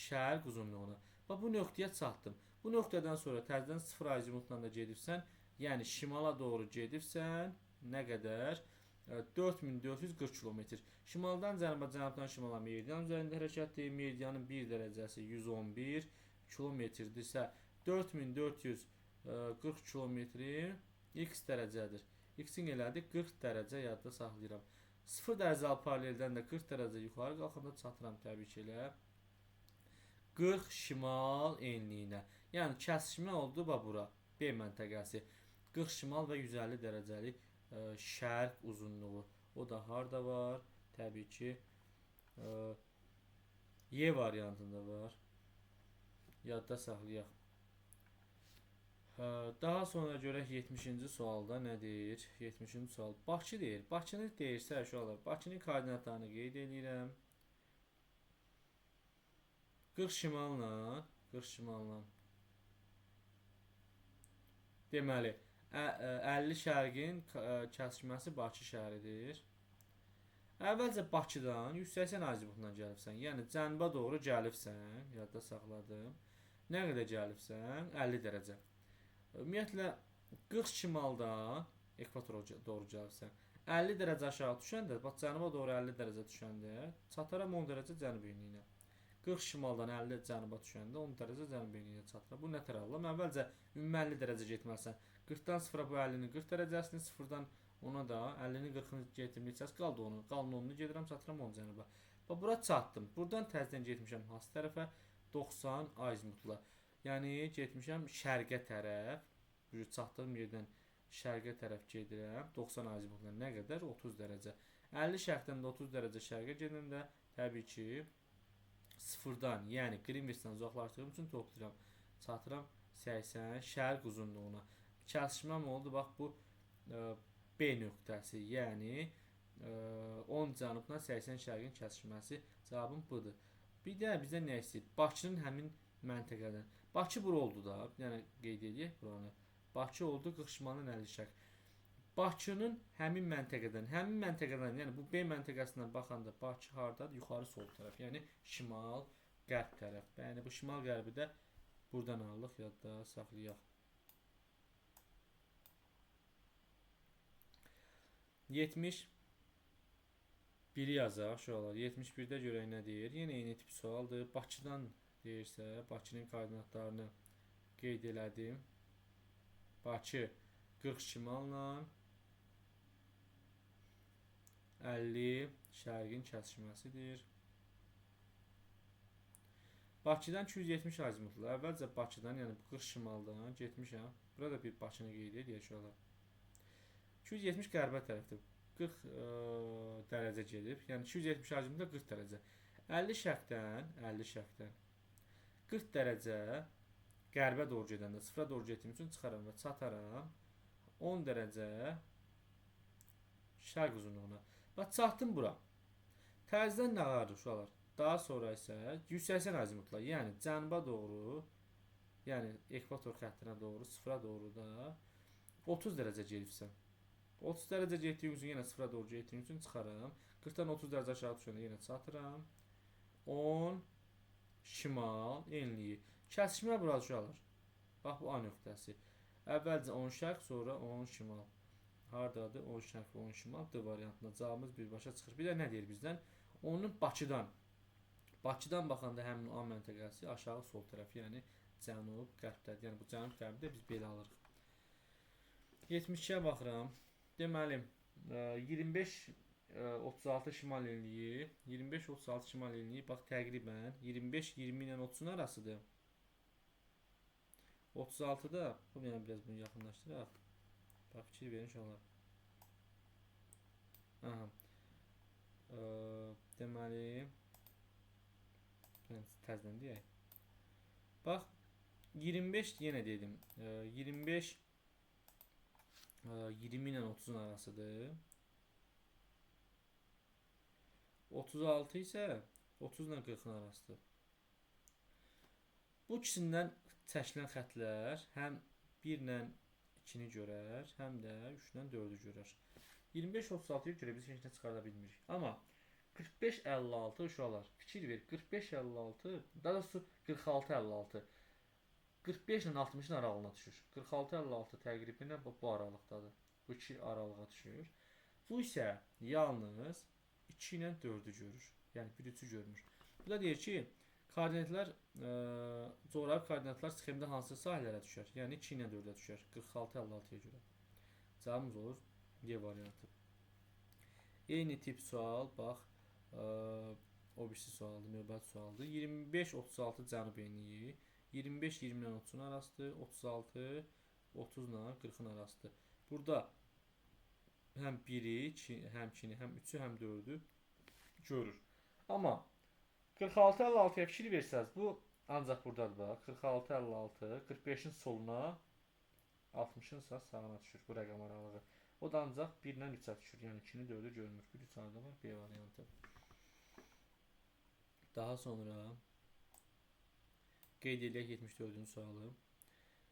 [SPEAKER 1] şərq uzunluğuna. Bax, bu nöqtəyə çatdım. Bu nöqtədən sonra təzədən 0 azimutla da gedirsən, yəni şimala doğru gedirsən, nə qədər? 4440 kilometr. Şimaldan cənuba, cənubdan şimala meridian üzərində hərəkətdir. Meridianın 1 dərəcəsi 111 kilometrdirsə, 4440 kilometri x dərəcədir. X-in elədi 40 dərəcə, yadda saxlayıram. 0 dərəcəli paraleldən də 40 dərəcə yuxarı qalxanda çatıram təbii ki elə 40 şimal enliyinə. Yəni kəsişmə oldu bax bura B məntəqəsi. 40 şimal və 150 dərəcəli şərq uzunluğu. O da harda var? Təbii ki, Y variantında var. Yadda saxlayaq. Daha sonra görək 70-ci sualda nə deyir? 70-ci sual. Bakı deyir. Bakını deyirsə, uşaqlar, Bakının koordinatlarını qeyd edirəm. 40 şimalla, 40 şimalla. Deməli, 50 şərqin kəsişməsi Bakı şəhəridir. Əvvəlcə Bakıdan 180 azimutla gəlibsən. Yəni cənuba doğru gəlibsən, yadda saxladım. Nə qədər gəlibsən? 50 dərəcə. Ümumiyyətlə 40 şimaldan ekvatora doğru gəlibsən. 50 dərəcə aşağı düşəndə, bax cənuba doğru 50 dərəcə düşəndə çataram 10 dərəcə cənub enliyinə. 40 şimaldan 50 cənuba düşəndə 10 dərəcə cənub enliyinə çatıram. Bu nə tər alıram? Əvvəlcə ümumi 50 dərəcə getməlisən. 40-dan 0-a bu 50-nin 40 dərəcəsini, 0-dan ona da 50-nin 40-ını getdim, neçəsi qaldı onu? Qalın 10-unu gedirəm, çatıram 10 cənuba. Bax bura çatdım. Buradan təzədən getmişəm hansı tərəfə? 90 azimutla. Yəni getmişəm şərqə tərəf. Çatdığım yerdən şərqə tərəf gedirəm. 90 azimutla nə qədər? 30 dərəcə. 50 şərqdən də 30 dərəcə şərqə gedəndə təbii ki sıfırdan, yəni Greenwich'dən uzaqlaşdığım üçün toplayıram. Çatıram 80 şərq uzunluğuna. Kəsişməm oldu. Bax bu B nöqtəsi, yəni 10 cənubla 80 şərqin kəsişməsi. Cavabım budur. Bir də bizə nə istəyir? Bakının həmin məntəqədən. Bakı bura oldu da. Yəni qeyd edək buranı. Bakı oldu 40 şimaldan 50 şərq. Bakının həmin məntəqədən, yəni bu B məntəqəsindən baxanda Bakı hardadır? Yuxarı sol tərəf, yəni şimal qərb tərəf. Yəni bu şimal qərbi də buradan alıq, yadda saxlayaq. 71-i yazaq uşaqlar. 71-də görək nə deyir. Yenə eyni tip sualdır. Bakıdan deyirsə, Bakının koordinatlarını qeyd elədim. Bakı 40 şimalla 50 şərqin kəsişməsidir. Bakıdan 270 azimutlu. Əvvəlcə Bakıdan, yəni 40 şimaldan getmişəm. Burada bir Bakını qeyd edək uşaqlar. 270 qərbə tərəfdir. 40 dərəcə gedib. Yəni 270 azimutda 40 dərəcə. 50 şərqdən, 50 şərqdən 40 dərəcə qərbə doğru gedəndə, sıfıra doğru getdiyim üçün çıxaram və çataram 10 dərəcə şərq uzunluğuna. Bax, çatdım bura. Təzədən nə vardır uşaqlar? Daha sonra isə 180 azimutla, yəni cənuba doğru, yəni ekvator xəttinə doğru, sıfıra doğru da 30 dərəcə gedibsən. 30 dərəcə getdiyim üçün yenə sıfıra doğru getdiyim üçün çıxaram. 40-dan 30 dərəcə aşağı düşəndə yenə çatıram. 10 şimal enliyi. Kəsişmə bura uşaqlar. Bax bu A nöqtəsi. Əvvəlcə 10 şərq, sonra 10 şimal. Hardadır? 10 şərq və 10 şimal. D variantında cavabımız birbaşa çıxır. Bir də nə deyir bizdən? Onun Bakıdan. Bakıdan baxanda həmin A məntəqəsi aşağı sol tərəf, yəni cənub qərbdədir. Yəni bu cənub qərbi də biz belə alırıq. 72-yə baxıram. Deməli, 25-36 şimal enliyi, 25-36 şimal enliyi, bax təqribən 25-20 ilə 30-un arasıdır. 36-da, yəni biraz bunu yaxınlaşdıraq. Bax, fikir verin uşaqlar. Aha. Deməli, təzədən deyək. Bax, 25 yenə dedim. 25 20 ilə 30-un arasıdır. 36 isə 30 ilə 40-ın arasıdır. Bu ikisindən çəkilən xətlər həm 1 ilə 2-ni görər, həm də 3 ilə 4-ü görər. 25-36-ya görə biz heç nə çıxarda bilmirik. Amma 45-56 uşaqlar, fikir ver, 45-56, daha doğrusu 46-56. 45 ilə 60-ın aralığına düşür. 46-56 təqribən bu aralıqdadır. Bu iki aralığa düşür. Bu isə yalnız 2 ilə 4-ü görür. Yəni 1-3-ü görmür. Bu da deyir ki, koordinatlar, coğrafi koordinatlar sxemdə hansı sahələrə düşər? Yəni 2 ilə 4-ə düşər. 46-56-ya görə. Cavabımız olur D variantı. Eyni tip sual, bax, o birisi sualdır, növbəti sualdır. 25-36 cənub enliyi, 25-20 ilə 30-un arasıdır, 36 30 ilə 40-ın arasıdır. Burada həm 1-i, həm 2-ni, həm 3-ü, həm 4-ü Görür. Amma 46-56-ya fikir versəniz, bu ancaq buradadır bax. 46-56, 45-in soluna, 60-ın isə sağına düşür bu rəqəm aralığı. O da ancaq 1 ilə 3-ə düşür. Yəni 2-ni 4-ü görmür. 1 3 arada var B variantı. Daha sonra qeyd eləyək 74-cü sualı.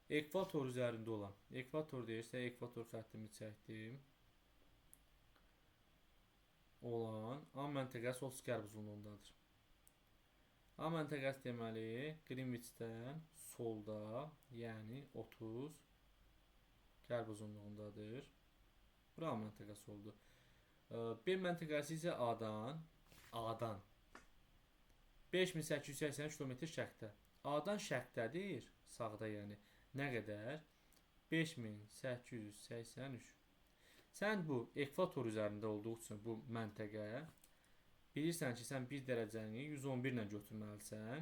[SPEAKER 1] Ekvator üzərində olan. Ekvator deyirsə, ekvator xəttimi çəkdim. Olan A məntəqəsi 30 qərb uzunluğundadır. A məntəqəsi deməli Greenwich'dən solda, yəni 30 qərb uzunluğundadır. Bura A məntəqəsi oldu. B məntəqəsi isə A-dan 5883 km şərqdə. A-dan şərqdədir, sağda yəni. Nə qədər? 5883. Sən bu ekvator üzərində olduğu üçün bu məntəqə bilirsən ki, sən 1 dərəcəni 111 ilə götürməlisən.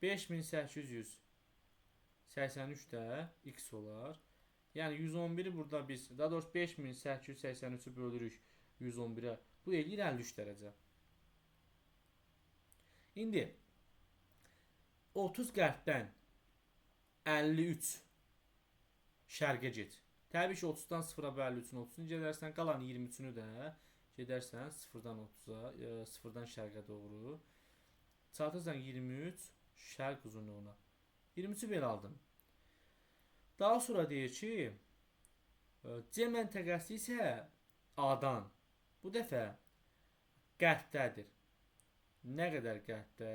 [SPEAKER 1] 5883 də x olar. Yəni 111-i burada biz, daha doğrusu 5883-ü bölürük 111-ə. Bu eləyir 53 dərəcə. İndi 30 qərbdən 53 şərqə get. Təbii ki, 30-dan 0-a bu 53-ün 30-unu gedərsən, qalan 23-ünü də gedərsən 0-dan 30-a, 0-dan şərqə doğru. Çatırsan 23 şərq uzunluğuna. 23-ü belə aldım. Daha sonra deyir ki, C məntəqəsi isə A-dan bu dəfə qərbdədir. Nə qədər qərbdə?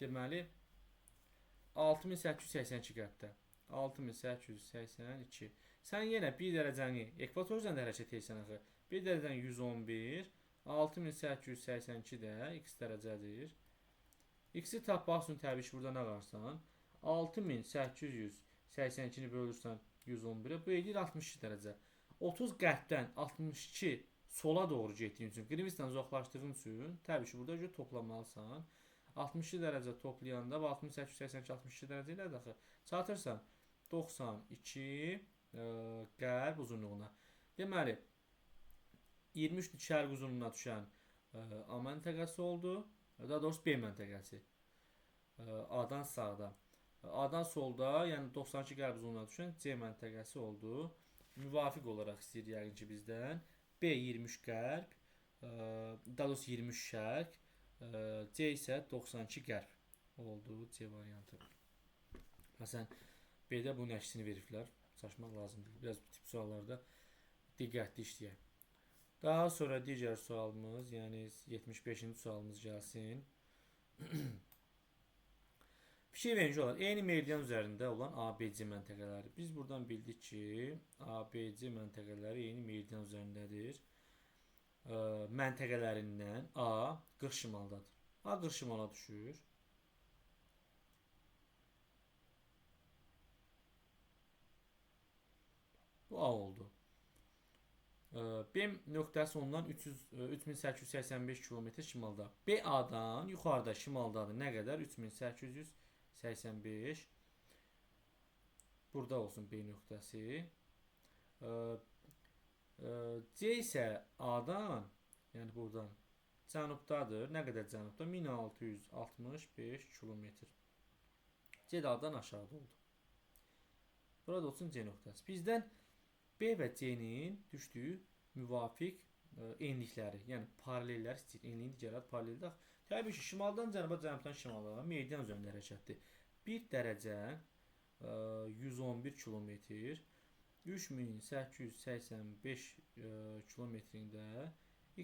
[SPEAKER 1] Deməli, 6882 qərbdə. 6882. Sən yenə 1 dərəcəni ekvator üzərində hərəkət edirsən axı. 1 dərəcəni 111, 6882 də x dərəcədir. X-i tapmaq üçün təbii ki, burada nə qarsan? 6882-ni bölürsən 111-ə, bu eləyir 62 dərəcə. 30 qərbdən 62 sola doğru getdiyin üçün, Greenwich'dən uzaqlaşdığın üçün, təbii ki, burada görə toplamalısan. 62 dərəcə toplayanda və 6882 62 dərəcə elədir axı. Çatırsan 92 qərb uzunluğuna. Deməli, 23 şərq uzunluğuna düşən A məntəqəsi oldu. Daha doğrusu B məntəqəsi. A-dan sağda. A-dan solda, yəni 92 qərb uzunluğuna düşən C məntəqəsi oldu. Müvafiq olaraq istəyir yəqin ki bizdən. B 23 qərb, daha doğrusu 23 şərq, C isə 92 qərb oldu C variantı. Məsələn, B-də bunun əksini veriblər. Çaşmaq lazım deyil. Biraz bu tip suallarda diqqətli işləyək. Daha sonra digər sualımız, yəni 75-ci sualımız gəlsin. Fikir verin ki, olar. Eyni meridian üzərində olan ABC məntəqələri. Biz buradan bildik ki, ABC məntəqələri eyni meridian üzərindədir. Məntəqələrindən A 40 şimaldadır. A 40 şimala düşür. Bu A oldu. B nöqtəsi ondan 3885 km şimalda. B A-dan yuxarıda şimaldadır. Nə qədər? 3885. Burada olsun B nöqtəsi. C isə A-dan, yəni buradan cənubdadır. Nə qədər cənubda? 1665 km. C də A-dan aşağıda oldu. Burada olsun C nöqtəsi. Bizdən B və C-nin düşdüyü müvafiq enlikləri, yəni paralellər istəyir. Enliyin digər adı paraleldir. Təbii ki, şimaldan cənuba, cənubdan şimala meridian üzərində hərəkətdir. 1 dərəcə 111 kilometr, 3885 kilometrində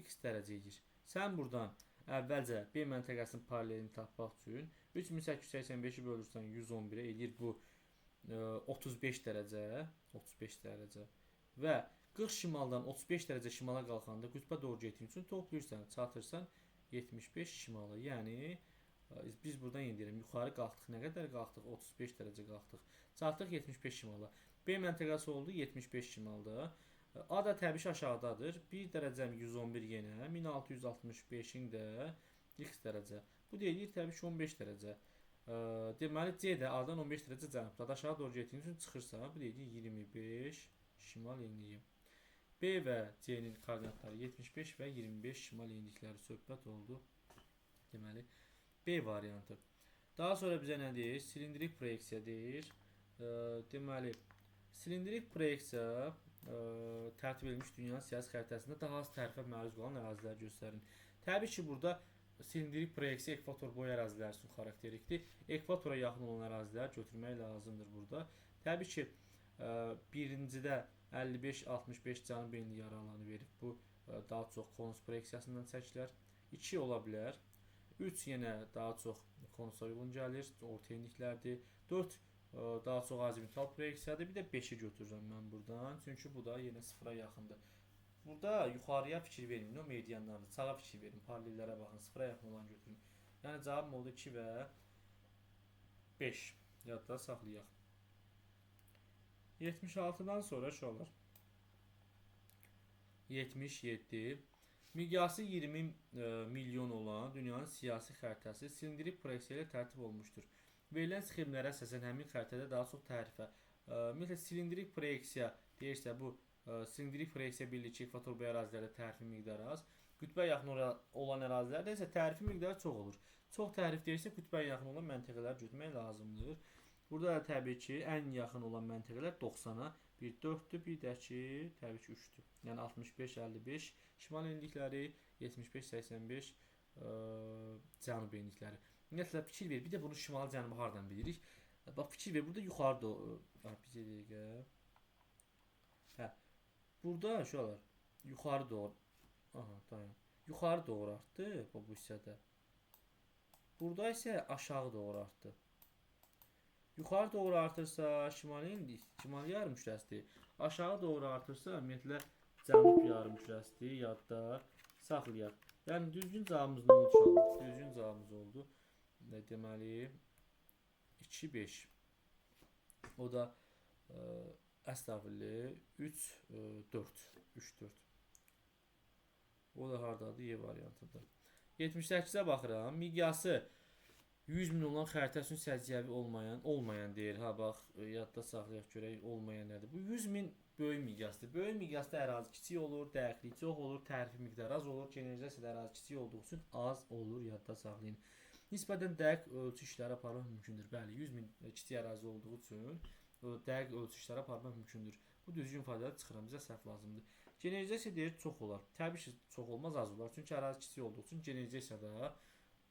[SPEAKER 1] x dərəcə edir. Sən buradan əvvəlcə B məntəqəsinin paralelini tapmaq üçün 3885-i bölürsən 111-ə eləyir bu 35 dərəcə, 35 dərəcə və 40 şimaldan 35 dərəcə şimala qalxanda qütbə doğru getdiyin üçün toplayırsan, çatırsan 75 şimala. Yəni biz buradan yenə deyirəm, yuxarı qalxdıq, nə qədər qalxdıq? 35 dərəcə qalxdıq. Çatdıq 75 şimala. B məntəqəsi oldu 75 şimalda. A da təbii ki aşağıdadır. 1 dərəcəm 111 yenə, 1665-in də x dərəcə. Bu da eləyir təbii ki 15 dərəcə. Deməli, C də A-dan 15 dərəcə cənubdadır. Aşağı doğru getdiyin üçün çıxırsa, bu da eləyir 25 şimal enliyi. B və C-nin koordinatları 75 və 25 şimal enlikləri söhbət oldu. Deməli, B variantı. Daha sonra bizə nə deyir? Silindrik proyeksiya deyir. Deməli, silindrik proyeksiya tərtib edilmiş dünyanın siyasi xəritəsində daha az tərifə məruz qalan ərazilər göstərin. Təbii ki, burada silindrik proyeksiya ekvator boyu ərazilər üçün xarakterikdir. Ekvatora yaxın olan ərazilər götürmək lazımdır burada. Təbii ki, birincidə 55-65 cənub enli yarı alanı verib. Bu daha çox konus proyeksiyasından çəkilər. 2 ola bilər. 3 yenə daha çox konusa uyğun gəlir. Orta enliklərdir. 4 daha çox azimutal proyeksiyadır. Bir də 5-i götürürəm mən buradan. Çünki bu da yenə sıfıra yaxındır. Burada yuxarıya fikir verməyin, o medianlardır. Sağa fikir verin, paralellərə baxın, sıfıra yaxın olan götürün. Yəni cavabım oldu 2 və 5. Yadda saxlayaq. 76-dan sonra uşaqlar 77. Miqyası 20 milyon olan dünyanın siyasi xəritəsi silindrik proyeksiya ilə tərtib olunmuşdur. Verilən sxemlərə əsasən həmin xəritədə daha çox tərifə. Ümumiyyətlə silindrik proyeksiya deyirsə bu silindrik proyeksiya bilirik ki, ekvator boyu ərazilərdə tərifin miqdarı az. Qütbə yaxın olan ərazilərdə isə tərifin miqdarı çox olur. Çox tərif deyirsə qütbə yaxın olan məntəqələr götürmək lazımdır. Burada da təbii ki, ən yaxın olan məntəqələr 90-a bir 4-dür, bir də ki, təbii ki 3-dür. Yəni 65, 55 şimal enlikləri, 75, 85 cənub enlikləri. Ümumiyyətlə fikir ver, bir də bunu şimal cənubu hardan bilirik? Bax fikir ver, burada yuxarı doğru. Bir dəqiqə. Hə. Burada uşaqlar yuxarı doğru. Aha, dayan. Yuxarı doğru artdı bu hissədə. Burada isə aşağı doğru artdı. Yuxarı doğru artırsa şimali enlik, şimali yarımkürəsidir. Aşağı doğru artırsa ümumiyyətlə cənub yarımkürəsidir. Yadda saxlayaq. Yəni düzgün cavabımız nə oldu uşaqlar? Düzgün cavabımız oldu. Deməli 2 5. O da əstəğfirullah 3 4 3 4. O da hardadır? Y variantıdır. 78-ə baxıram. Miqyası 100 min olan xəritə üçün səciyyəvi olmayan deyir. Ha bax, yadda saxlayaq görək olmayan nədir. Bu 100 min böyük miqyasdır. Böyük miqyasda ərazi kiçik olur, dəqiqlik çox olur, tərifi miqdarı az olur. Generalizasiyada ərazi kiçik olduğu üçün az olur, yadda saxlayın. Nisbətən dəqiq ölçü işləri aparmaq mümkündür. Bəli, 100 min kiçik ərazi olduğu üçün dəqiq ölçü işləri aparmaq mümkündür. Bu düzgün ifadədə çıxıram, bizə səhv lazımdır. Generalizasiya deyir çox olar. Təbii ki, çox olmaz, az olar. Çünki ərazi kiçik olduğu üçün generalizasiya da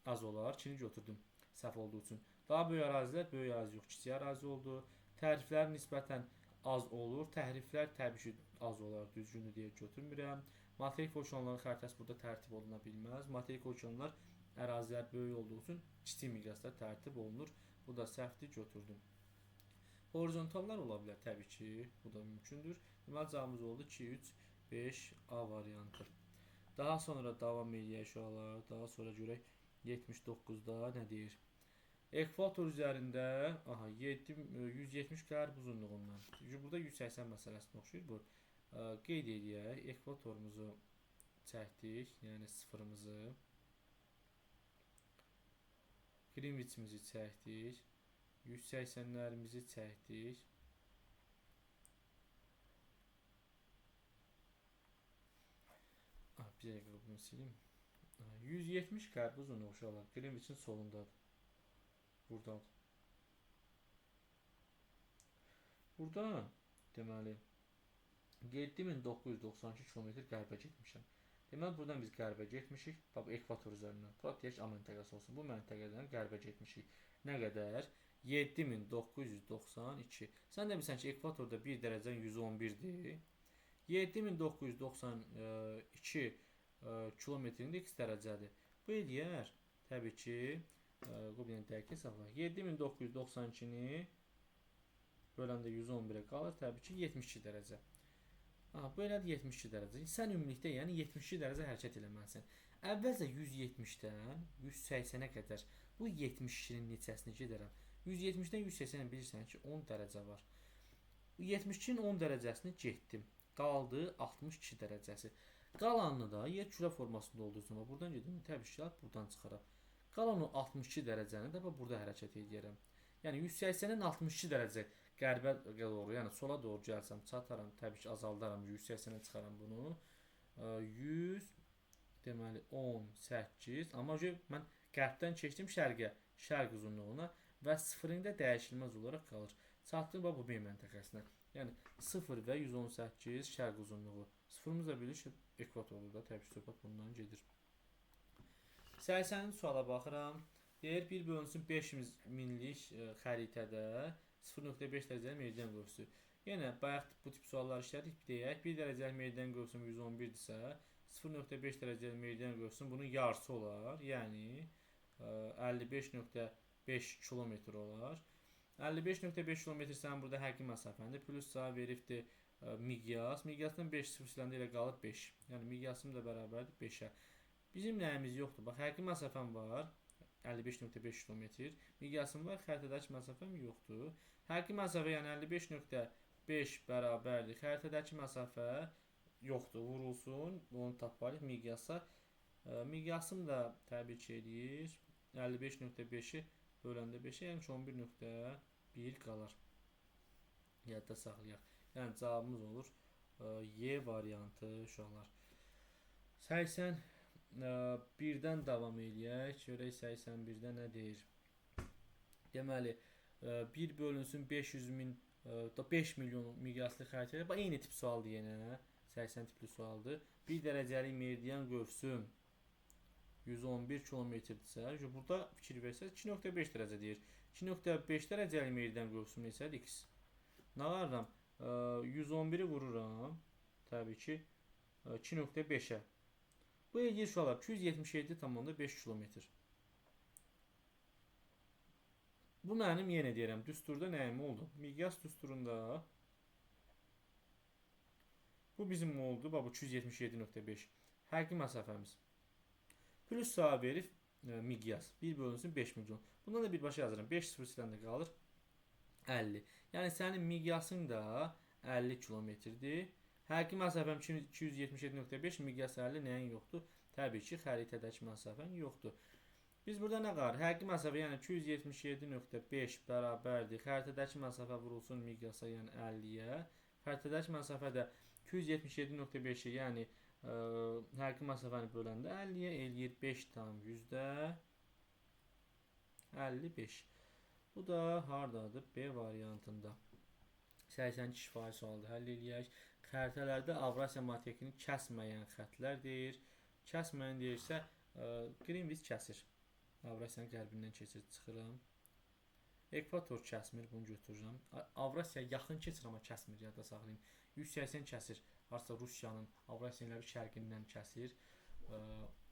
[SPEAKER 1] az olar. 2-ni götürdüm səhv olduğu üçün. Daha böyük ərazilər, böyük ərazi yox, kiçik ərazi oldu. Təriflər nisbətən az olur. Təhriflər təbii ki, az olar, düzgündür deyə götürmürəm. Materik okeanların xəritəsi burada tərtib oluna bilməz. Materik okeanlar ərazilər böyük olduğu üçün kiçik miqyasda tərtib olunur. Bu da səhvdir, götürdüm. Horizontallar ola bilər təbii ki, bu da mümkündür. Deməli cavabımız oldu 2, 3, 5 A variantı. Daha sonra davam eləyək uşaqlar. Daha sonra görək 79-da nə deyir? Ekvator üzərində aha 170 qərb uzunluğundan. Burada 180 məsələsinə oxşayır bu. Qeyd eləyək. Ekvatorumuzu çəkdik, yəni sıfırımızı. Greenwich'imizi çəkdik. 180'lərimizi çəkdik. Bir dəqiqə bunu silim. 170 qərb uzunluğu uşaqlar. Greenwich'in solundadır. Buradadır. Burada deməli 7992 km qərbə getmişəm. Deməli buradan biz qərbə getmişik. Bax ekvator üzərindən. Bura deyək A məntəqəsi olsun. Bu məntəqədən qərbə getmişik. Nə qədər? 7992. Sən də bilirsən ki, ekvatorda 1 dərəcən 111-dir. 7992 kilometrin də x dərəcədir. Bu eləyər təbii ki, bu bir dəqiq hesablayaq. 7992-ni böləndə 111-ə qalır, təbii ki, 72 dərəcə. Aha, bu elədir 72 dərəcə. Sən ümumilikdə, yəni 72 dərəcə hərəkət eləməlisən. Əvvəlcə 170-dən 180-ə qədər bu 72-nin neçəsini gedərəm. 170-dən 180-ə bilirsən ki, 10 dərəcə var. 72-nin 10 dərəcəsini getdim. Qaldı 62 dərəcəsi. Qalanını da yer kürə formasında olduğu üçün buradan gedim, təbii ki, buradan çıxaram. Qalan o 62 dərəcəni də burada hərəkət eləyərəm. Yəni 180-dən 62 dərəcə Qərbə doğru, yəni sola doğru gəlsəm, çataram, təbii ki, azaldaram, 180-ə çıxaram bunu. 100, deməli, 18, amma mən qərbdən keçdim şərqə, şərq uzunluğuna və sıfırında dəyişilməz olaraq qalır. Çatdım bu B məntəqəsinə. Yəni 0 və 118 şərq uzunluğu. Sıfırımız da bilir ki, ekvatordur da, təbii ki, söhbət bundan gedir. 80-ci suala baxıram. Deyir, 1 bölünsün 5 minlik xəritədə 0.5 dərəcəli meridian qövsü. Yenə bayaq bu tip suallar işlədik, deyək, 1 dərəcəli meridian qövsüm 111-dirsə, 0.5 dərəcəli meridian qövsüm bunun yarısı olar. Yəni 55.5 kilometr olar. 55.5 kilometr sənin burada həqiqi məsafəndir. Plus sağ veribdir miqyas. Miqyasdan 5 sıfır siləndə elə qalır 5. Yəni miqyasım da bərabərdir 5-ə. Bizim nəyimiz yoxdur? Bax, həqiqi məsafəm var. 55.5 kilometr. Miqyasım var, xəritədəki məsafəm yoxdur. Həqiqi məsafə, yəni 55.5 bərabərdir. Xəritədəki məsafə yoxdur. Vurulsun. Onu tapmalıyıq miqyasa. Miqyasım da təbii ki eləyir. 55.5-i böləndə 5-ə, yəni ki 11.1 qalar. Yadda saxlayaq. Yəni cavabımız olur Y variantı uşaqlar. 81-dən davam eləyək. Görək 81-də nə deyir? Deməli, 1 bölünsün 500 min, 5 milyon miqyaslı xəritədə. Bax, eyni tip sualdır yenə. 80 tipli sualdır. 1 dərəcəlik meridian qövsüm 111 kilometrdirsə, burada fikir versəz 2.5 dərəcə deyir. 2.5 dərəcəlik meridian qövsüm neçədir? X. Nə varıram? 111-i vururam. Təbii ki, 2.5-ə. Bu eləyir uşaqlar 277,5 kilometr. Bu mənim yenə deyirəm, düsturda nəyim oldu? Miqyas düsturunda bu bizim oldu. Bax, bu 277,5 həqiqi məsafəmiz. Plus sağa verib miqyas 1 bölünsün 5 milyon. Bundan da birbaşa yazıram. 5 sıfır siləndə qalır 50. Yəni sənin miqyasın da 50 kilometrdir. Həqiqi məsafəm 277,5, miqyas 50 nəyin yoxdur? Təbii ki, xəritədəki məsafən yoxdur. Biz burada nə qalır? Həqiqi məsafə, yəni 277,5 bərabərdir. Xəritədəki məsafə vurulsun miqyasa, yəni 50-yə. Xəritədəki məsafə də 277,5-i, yəni həqiqi məsafəni böləndə 50-yə eləyir 5,55. Bu da hardadır? B variantında. 82 şifahi sualdır. Həll eləyək. Xəritələrdə Avrasiya materikini kəsməyən xətlər deyir. Kəsməyən deyirsə, Greenwich kəsir. Avrasiyanın qərbindən keçir, çıxıram. Ekvator kəsmir, bunu götürürəm. Avrasiya yaxın keçir, amma kəsmir, yadda saxlayın. 180 kəsir. Harasa Rusiyanın Avrasiyanın şərqindən kəsir.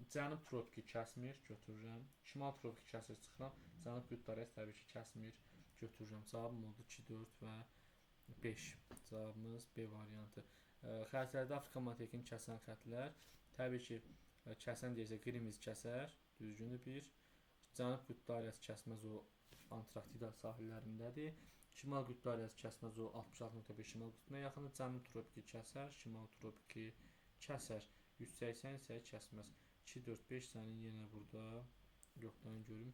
[SPEAKER 1] Cənub tropiki kəsmir, götürürəm. Şimal tropiki kəsir, çıxıram. Cənub qütb dairəsi təbii ki kəsmir, götürürəm. Cavabım oldu 2, 4 və 5. Cavabımız B variantı. Xəritələrdə Afrika materikini kəsən xətlər. Təbii ki, kəsən deyirsə Greenwich kəsər, düzgündür 1. Cənub qütb dairəsi kəsməz, o Antarktida sahillərindədir. Şimal qütb dairəsi kəsməz, o 66.5 şimal qütbünə yaxındır. Cənub tropiki kəsər, şimal tropiki kəsər. 180 isə kəsməz. 2, 4, 5 sənin yenə burada yoxdan görüm.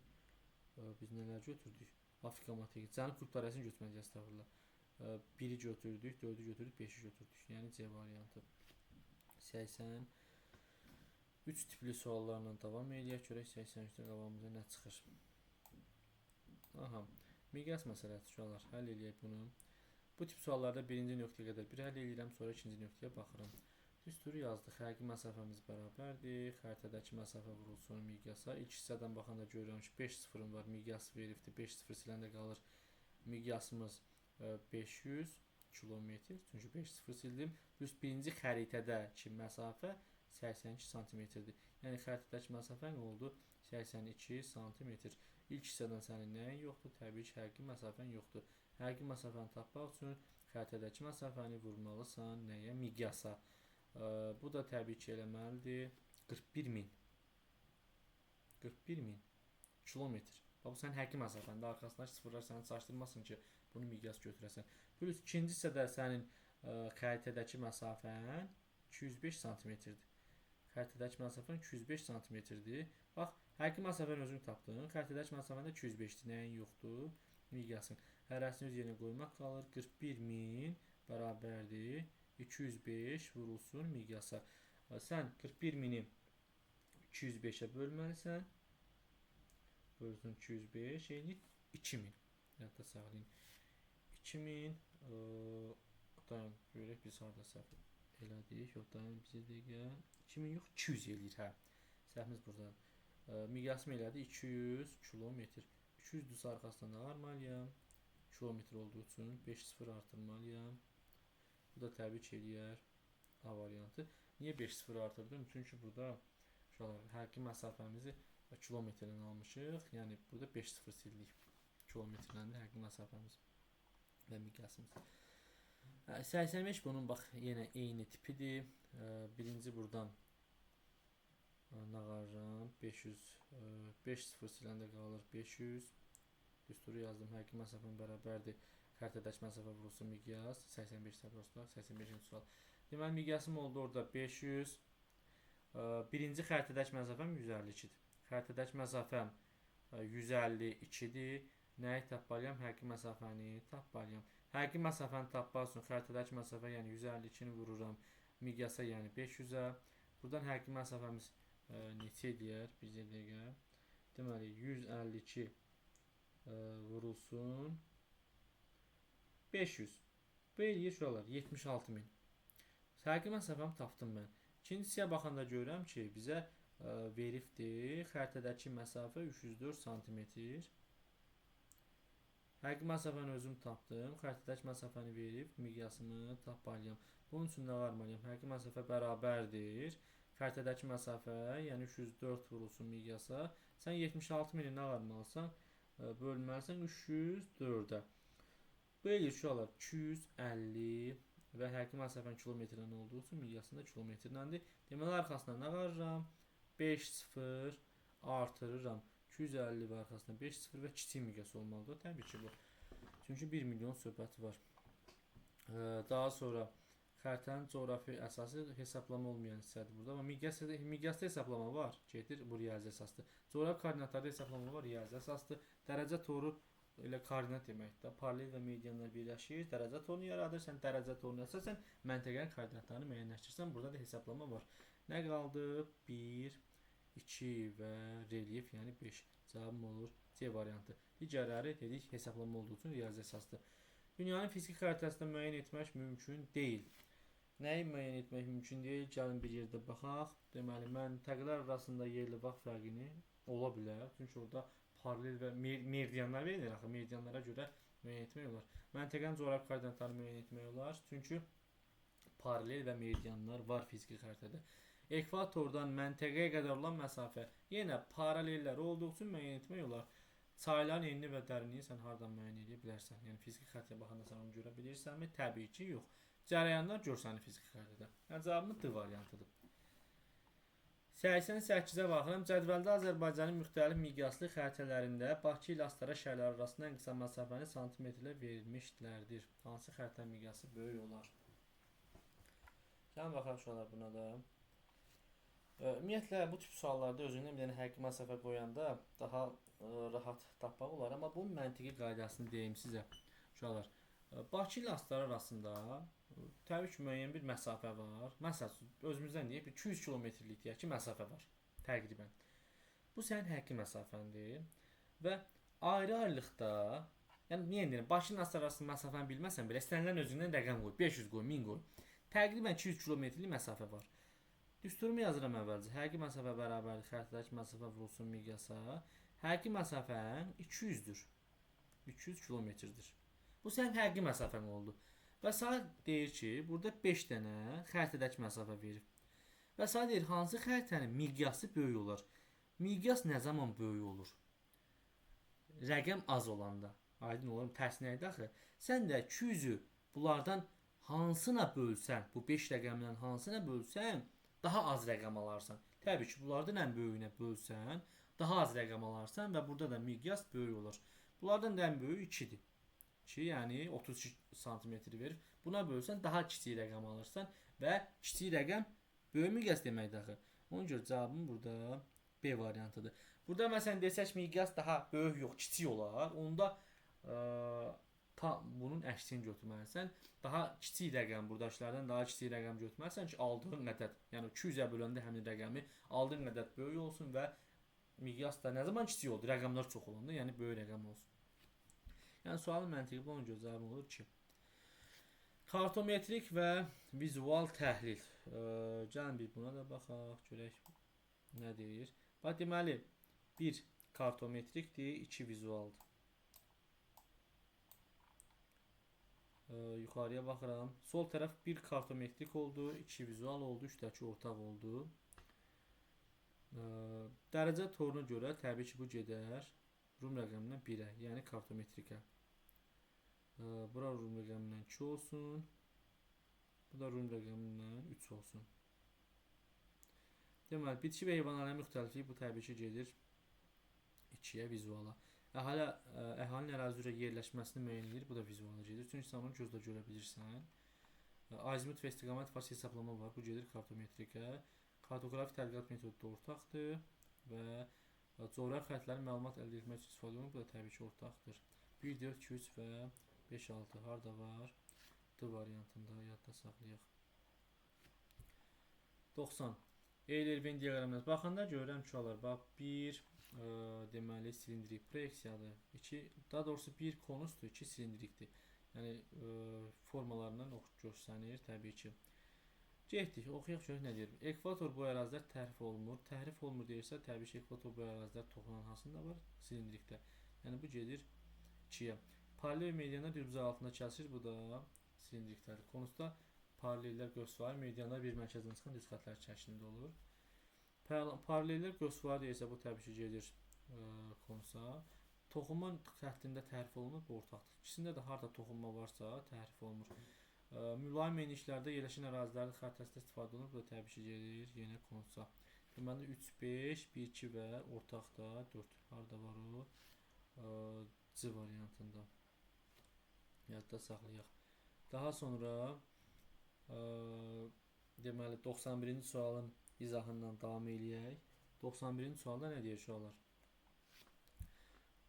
[SPEAKER 1] Biz nələr götürdük? Afrika materiki. Cənub qütb dairəsini götürməliyik, əstəğfurullah. 1-i götürdük, 4-ü götürdük, 5-i götürdük. Yəni C variantı. 83 tipli suallarla davam eləyək. Görək 83-də qabağımıza nə çıxır. Aha, miqyas məsələsi uşaqlar. Həll eləyək bunu. Bu tip suallarda birinci nöqtəyə qədər bir həll eləyirəm, sonra ikinci nöqtəyə baxıram. Düsturu yazdıq. Həqiqi məsafəmiz bərabərdir. Xəritədəki məsafə vurulsun miqyasa. İlk hissədən baxanda görürəm ki, 5 sıfırım var. Miqyas veribdir. 5 sıfır siləndə qalır miqyasımız 500 kilometr. Çünki 5 sıfır sildim. Plus birinci xəritədəki məsafə 82 santimetrdir. Yəni xəritədəki məsafə nə oldu? 82 santimetr. İlk hissədən sənin nəyin yoxdur? Təbii ki, həqiqi məsafən yoxdur. Həqiqi məsafəni tapmaq üçün xəritədəki məsafəni vurmalısan nəyə? Miqyasa. Bu da təbii ki, eləməlidir. 41.000. 41.000 kilometr. Bax, bu sənin həqiqi məsafəndir. Arxasındakı sıfırlar səni çaşdırmasın ki, bunu miqyas götürəsən. Plus ikinci hissədə sənin xəritədəki məsafən 205 santimetrdir. Xəritədəki məsafən 205 santimetrdir. Bax, həqiqi məsafəni özün tapdın. Xəritədəki məsafən də 205-dir. Nəyin yoxdur? Miqyasın. Hərəsini öz yerinə qoymaq qalır. 41.000 bərabərdir 205 vurulsun miqyasa. Sən 41.000-i 205-ə bölməlisən. Bölsün 205 eləyir 2000. Yadda saxlayın. 2000 dayan, görək biz harda səhv elədik. Yox, dayan bizə dəqiqə. 2000 yox, 200 eləyir, hə. Səhvimiz buradadır. Miqyasım elədi 200 kilometr. 200 düz arxasından nə armalıyam? Kilometr olduğu üçün 5 sıfır artırmalıyam. Bu da təbii ki eləyər A variantı. Niyə 5 sıfır artırdım? Çünki burada uşaqlar, həqiqi məsafəmizi kilometrlə almışıq. Yəni burada 5 sıfır sildik. Kilometrlə də həqiqi məsafəmiz və miqyasımız. 85 bunun bax yenə eyni tipidir. Birinci buradan nağarıram. 500 5 sıfır siləndə qalır 500. Düsturu yazdım. Həqiqi məsafəm bərabərdir. Xəritədəki məsafə vurulsun miqyas. 85 təbroslar. 85-ci sual. Deməli miqyasım oldu orada 500. Birinci xəritədəki məsafəm 152-dir. Xəritədəki məsafəm 152-dir. Nəyi tapmalıyam? Həqiqi məsafəni tapmalıyam. Həqiqi məsafəni tapmaq üçün xəritədəki məsafə, yəni 152-ni vururam miqyasa, yəni 500-ə. Buradan həqiqi məsafəmiz neçə eləyər? Bir dəqiqə. Deməli 152 vurulsun 500. Bu eləyir şuralar 76.000. Həqiqi məsafəmi tapdım mən. İkincisiyə baxanda görürəm ki, bizə veribdir. Xəritədəki məsafə 304 santimetr. Həqiqi məsafəni özüm tapdım. Xəritədəki məsafəni verib miqyasımı tapmalıyam. Bunun üçün nə varmalıyam? Həqiqi məsafə bərabərdir. Xəritədəki məsafə, yəni 304 vurulsun miqyasa. Sən 76.000-i nə varmalısan? Bölməlisən 304-ə. Bu eləyir uşaqlar 250 və həqiqi məsafənin kilometrlə olduğu üçün miqyasında kilometrləndir. Deməli arxasına nə varıram? 5 sıfır artırıram. 250 və arxasına 5 sıfır və kiçik miqyas olmalıdır. Təbii ki bu. Çünki 1 milyon söhbəti var. Daha sonra xəritənin coğrafi əsası hesablama olmayan hissədir burada. Amma miqyasda hesablama var. Gedir, bu riyazi əsasdır. Coğrafi koordinatlarda hesablama var, riyazi əsasdır. Dərəcə toru elə koordinat deməkdir. Paralel və medianlar birləşir, dərəcə torunu yaradır. Sən dərəcə torunu əsasən məntəqənin koordinatlarını müəyyənləşdirsən, burada da hesablama var. Nə qaldı? 1, 2 və relyef, yəni 5. Cavabım olur C variantı. Digərləri dedik hesablama olduğu üçün riyazi əsasdır. Dünyanın fiziki xəritəsində müəyyən etmək mümkün deyil. Nəyi müəyyən etmək mümkün deyil? Gəlin bir yerdə baxaq. Deməli, məntəqələr arasında yerli vaxt fərqini ola bilər. Çünki orada paralel və meridianlar verilir axı. Meridianlara görə müəyyən etmək olar. Məntəqənin coğrafi koordinatlarını müəyyən etmək olar. Çünki paralel və meridianlar var fiziki xəritədə. Ekvatordan məntəqəyə qədər olan məsafə yenə paralellər olduğu üçün müəyyən etmək olar. Çayların enini və dərinliyi sən hardan müəyyən edə bilərsən? Yəni fiziki xəritəyə baxanda sən onu görə bilirsənmi? Təbii ki, yox. Cərəyanlar görsənir fiziki xəritədə. Yəni cavabımız D variantıdır. 88-ə baxıram. Cədvəldə Azərbaycanın müxtəlif miqyaslı xəritələrində Bakı ilə Astara şəhərləri arasında ən qısa məsafəni santimetrlə verilmişlərdir. Hansı xəritə miqyası böyük olar? Gəlin baxaq uşaqlar buna da. Ümumiyyətlə bu tip suallarda özündən bir dənə həqiqi məsafə qoyanda daha rahat tapmaq olar. Amma bunun məntiqi qaydasını deyim sizə uşaqlar. Bakı ilə Astara arasında təbii ki, müəyyən bir məsafə var. Məsəl üçün, özümüzdən deyək, bir 200 kilometrlik deyək ki, məsafə var təqribən. Bu sənin həqiqi məsafəndir və ayrı-ayrılıqda, yəni niyə deyirəm, Bakı ilə Astara arasında məsafəni bilməsən belə, istənilən özündən rəqəm qoy, 500 qoy, 1000 qoy. Təqribən 200 kilometrlik məsafə var. Düsturumu yazıram əvvəlcə. Həqiqi məsafə bərabərdir xəritədəki məsafə vurulsun miqyasa. Həqiqi məsafən 200-dür. 200 kilometrdir. Bu sənin həqiqi məsafən oldu. Və sənə deyir ki, burada 5 dənə xəritədəki məsafə verib. Və sənə deyir, hansı xəritənin miqyası böyük olar? Miqyas nə zaman böyük olur? Rəqəm az olanda. Aydın olur, tərsinə idi axı. Sən də 200-ü bunlardan hansına bölsən, bu 5 rəqəmdən hansına bölsən, daha az rəqəm alarsan. Təbii ki, bunlardan ən böyüyünə bölsən, daha az rəqəm alarsan və burada da miqyas böyük olur. Bunlardan da ən böyüyü 2-dir. 2, yəni 32 santimetr verir. Buna bölsən, daha kiçik rəqəm alırsan və kiçik rəqəm böyük miqyas deməkdir axı. Ona görə cavabım burada B variantıdır. Burada məsələn desək miqyas daha böyük yox, kiçik olar. Onda bunun əksini götürməlisən. Daha kiçik rəqəm, buradakılardan daha kiçik rəqəm götürməlisən ki, aldığın ədəd, yəni 200-ə böləndə həmin rəqəmi aldığın ədəd böyük olsun və miqyas da nə zaman kiçik oldu? Rəqəmlər çox olanda, yəni böyük rəqəm olsun. Yəni sualın məntiqi bu, ona görə cavabım olur 2. Kartometrik və vizual təhlil. Gəlin bir buna da baxaq, görək nə deyir. Bax, deməli, 1 kartometrikdir, 2 vizualdır. Yuxarıya baxıram. Sol tərəf 1 kartometrik oldu, 2 vizual oldu, 3-dəki ortaq oldu. Dərəcə toruna görə təbii ki, bu gedər rum rəqəmindən 1-ə, yəni kartometrikə. Bura rum rəqəmindən 2 olsun. Bu da rum rəqəmindən 3 olsun. Deməli, bitki və heyvan aləmi müxtəlifliyi bu təbii ki, gedir 2-yə, vizuala. Əhalinin ərazi üzrə yerləşməsini müəyyən edir. Bu da vizuala gedir. Çünki sən onu gözlə görə bilirsən. Azimut və istiqamət fars hesablama var. Bu gedir kartometrikə. Kartoqrafik tədqiqat metodu da ortaqdır və coğrafi xəritələrin məlumat əldə etmək üçün istifadə olunur. Bu da təbii ki, ortaqdır. 1, 4, 2, 3 və 5, 6 harda var? D variantında yadda saxlayaq. 90. Eyler-Venn diaqramına baxanda görürəm ki, uşaqlar, bax 1 deməli silindrik proyeksiyadır. 2, daha doğrusu 1 konusdur, 2 silindrikdir. Yəni formalarından göstərilir təbii ki. Getdik, oxuyaq görək nə deyir. Ekvator boyu ərazilər təhrif olunmur. Təhrif olunmur deyirsə, təbii ki, ekvator boyu ərazilər toxunan hansında var? Silindrikdə. Yəni bu gedir 2-yə. Paralel medianlar düzbucaq altında kəsir. Bu da silindrikdədir. Konusda paralellər qövsvari, medianlar bir mərkəzdən çıxan düz xətlər şəklində olur. Paralellər qövsvari deyirsə, bu təbii ki, gedir konusa. Toxunma xəttində təhrif olunur, bu ortaqdır. İkisində də harda toxunma varsa, təhrif olunmur. Mülayim enişlərdə yerləşən ərazilərin xəritəsində istifadə olunur. Bu da təbii ki, gedir yenə konusa. Deməli 3, 5, 1, 2 və ortaqda 4. Harda var o? C variantında. Yadda saxlayaq. Daha sonra deməli 91-ci sualın izahından davam eləyək. 91-ci sualda nə deyir uşaqlar?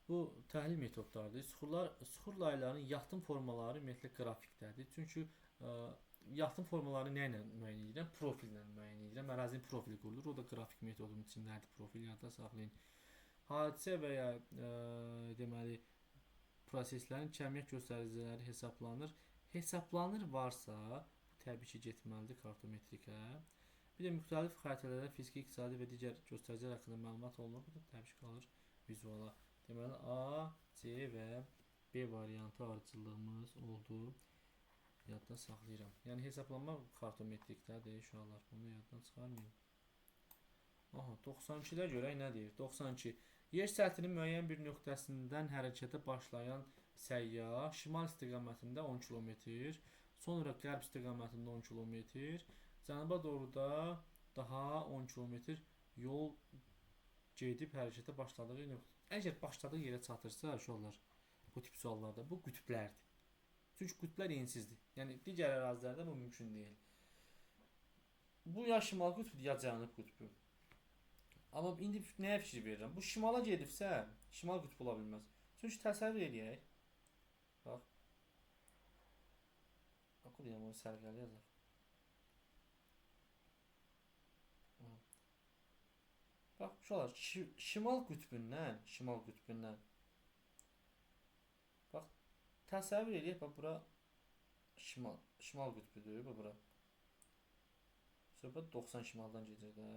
[SPEAKER 1] Bu təhlil metodlarıdır. Süxur laylarının yatım formaları ümumiyyətlə qrafikdədir. Çünki yatım formalarını nə ilə müəyyən edirəm? Profillə müəyyən edirəm. Ərazinin profili qurulur. O da qrafik metodunun içindədir. Profil yadda saxlayın. Hadisə və ya deməli proseslərin kəmiyyət göstəriciləri hesablanır. Hesablanır varsa, bu təbii ki, getməlidir kartometrikə. Bir də müxtəlif xəritələrdə fiziki, iqtisadi və digər göstəricilər haqqında məlumat olunur. Bu da təbii ki, qalır vizuala. Deməli, A, C və B variantı ardıcıllığımız oldu. Yaddan saxlayıram. Yəni, hesablanma kartometrikdədir uşaqlar. Bunu yaddan çıxarmayın. Aha, 92-də görək nə deyir? 92. Yer səthinin müəyyən bir nöqtəsindən hərəkətə başlayan səyyah şimal istiqamətində 10 km, sonra qərb istiqamətində 10 km, cənuba doğru da daha 10 km yol gedib hərəkətə başladığı nöqtə. Əgər başladığı yerə çatırsa, uşaqlar, bu tip suallarda bu qütblərdir. Çünki qütblər ensizdir. Yəni digər ərazilərdə bu mümkün deyil. Bu ya şimal qütbüdür, ya cənub qütbü. Amma indi nəyə fikir verirəm? Bu şimala gedibsə, şimal qütbü ola bilməz. Çünki təsəvvür eləyək. Bax. Bax, deyəm, onu sərqəli yazaq. Bax, uşaqlar, şimal qütbündən. Bax, təsəvvür eləyək, bax, bura şimal qütbüdür, bax, bura. Söhbət 90 şimaldan gedir də.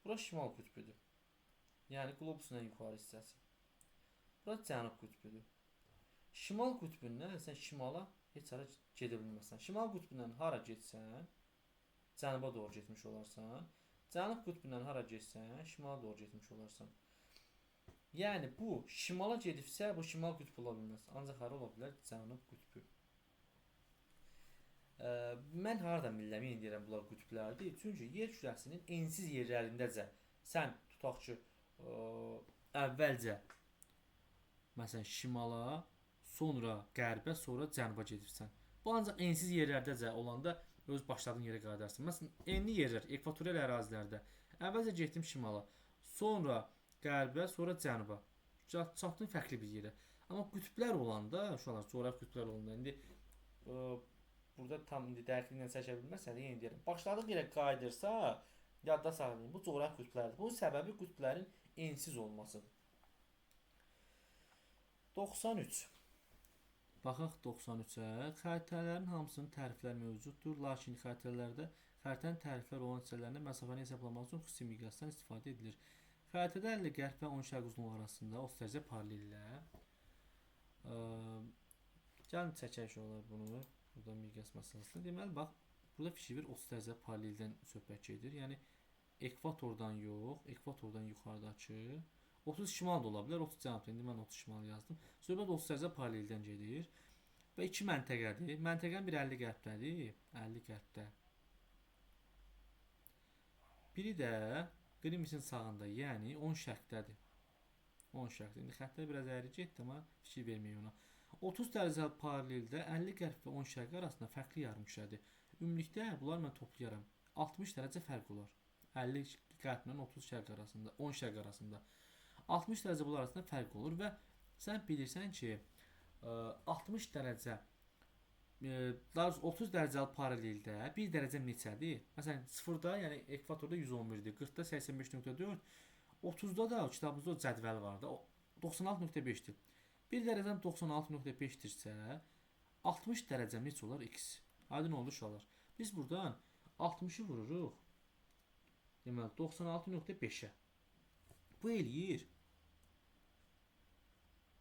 [SPEAKER 1] Bura şimal qütbüdür. Yəni, qlobusun ən yuxarı hissəsi. Bura cənub qütbüdür. Şimal qütbündən sən şimala heç hara gedə bilməzsən. Şimal qütbündən hara getsən, cənuba doğru getmiş olarsan. Cənub qütbündən hara getsən, şimala doğru getmiş olarsan. Yəni, bu şimala gedibsə, bu şimal qütbü ola bilməz. Ancaq hara ola bilər? Cənub qütbü. Mən hardan bilirəm, yenə deyirəm, bunlar qütblərdir. Çünki yer kürəsinin ensiz yerlərindəcə sən tutaq ki, əvvəlcə məsələn şimala, sonra qərbə, sonra cənuba gedirsən. Bu ancaq ensiz yerlərdəcə olanda öz başladığın yerə qayıdarsan. Məsələn, enli yerlər, ekvatorial ərazilərdə əvvəlcə getdim şimala, sonra qərbə, sonra cənuba. Çatdın fərqli bir yerə. Amma qütblər olanda, uşaqlar, coğrafi qütblər olanda, indi burada tam indi dəqiqliklə çəkə bilməzsən, yenə deyirəm. Başladığın yerə qayıdırsa, yadda saxlayın. Bu coğrafi qütblərdir. Bunun səbəbi qütblərin ensiz olmasıdır. 93. Baxaq 93-ə. Xəritələrin hamısının təriflər mövcuddur. Lakin xəritələrdə xəritənin təriflər olan hissələrində məsafəni hesablamaq üçün xüsusi miqyasdan istifadə edilir. Xəritədə 50 qərb və 10 şərq uzunluğu arasında 30 dərəcə paralellə. Gəlin çəkək olar bunu. Burada miqyas məsələsində. Deməli, bax, burada fikir ver, 30 dərəcə paraleldən söhbət gedir. Yəni, ekvatordan yox, ekvatordan yuxarıdakı 30 şimal da ola bilər, 30 cənubda. İndi mən 30 şimal yazdım. Söhbət 30 dərəcə paraleldən gedir. Və iki məntəqədir. Məntəqənin biri 50 qərbdədir. 50 qərbdə. Biri də Qrimisin sağında, yəni 10 şərqdədir. 10 şərqdə. İndi xəttlər biraz əyri getdi, amma fikir verməyək ona. 30 dərəcə paraleldə 50 qərb və 10 şərq arasında fərqli yarımkürədir. Ümumilikdə bunları mən toplayaram. 60 dərəcə fərq olar. 50 qərblə 30 şərq arasında, 10 şərq arasında. 60 dərəcə bunlar arasında fərq olur və sən bilirsən ki, 60 dərəcə, daha doğrusu 30 dərəcəli paraleldə 1 dərəcə neçədir? Məsələn, 0-da, yəni ekvatorda 111-dir, 40-da 85.4, 30-da da kitabımızda o cədvəl var da, 96.5-dir. 1 dərəcəm 96.5-dirsə, 60 dərəcəm neçə olar? X. Aydın oldu uşaqlar. Biz buradan 60-ı vururuq. Deməli, 96.5-ə. Bu eləyir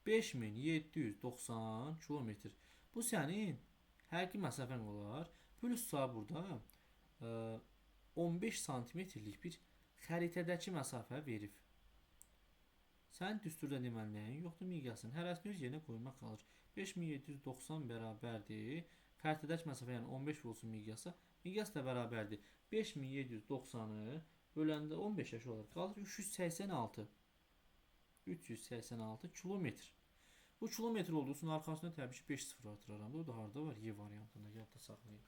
[SPEAKER 1] 5790 kilometr. Bu sənin həqiqi məsafən olar. Plus burada 15 santimetrlik bir xəritədəki məsafə verib. Sənin düsturda deməli nəyin yoxdur? Miqyasın. Hərəsini öz yerinə qoymaq qalır. 5790 bərabərdir. Xəritədəki məsafə, yəni 15 vurulsun miqyasa. Miqyas da bərabərdir. 5790-ı böləndə 15 yaşı olar. Qalır 386. 386 kilometr. Bu kilometr olduğu üçün arxasına təbii ki 5 sıfır artıraram. O da harda var? Y variantında. Yadda saxlayın.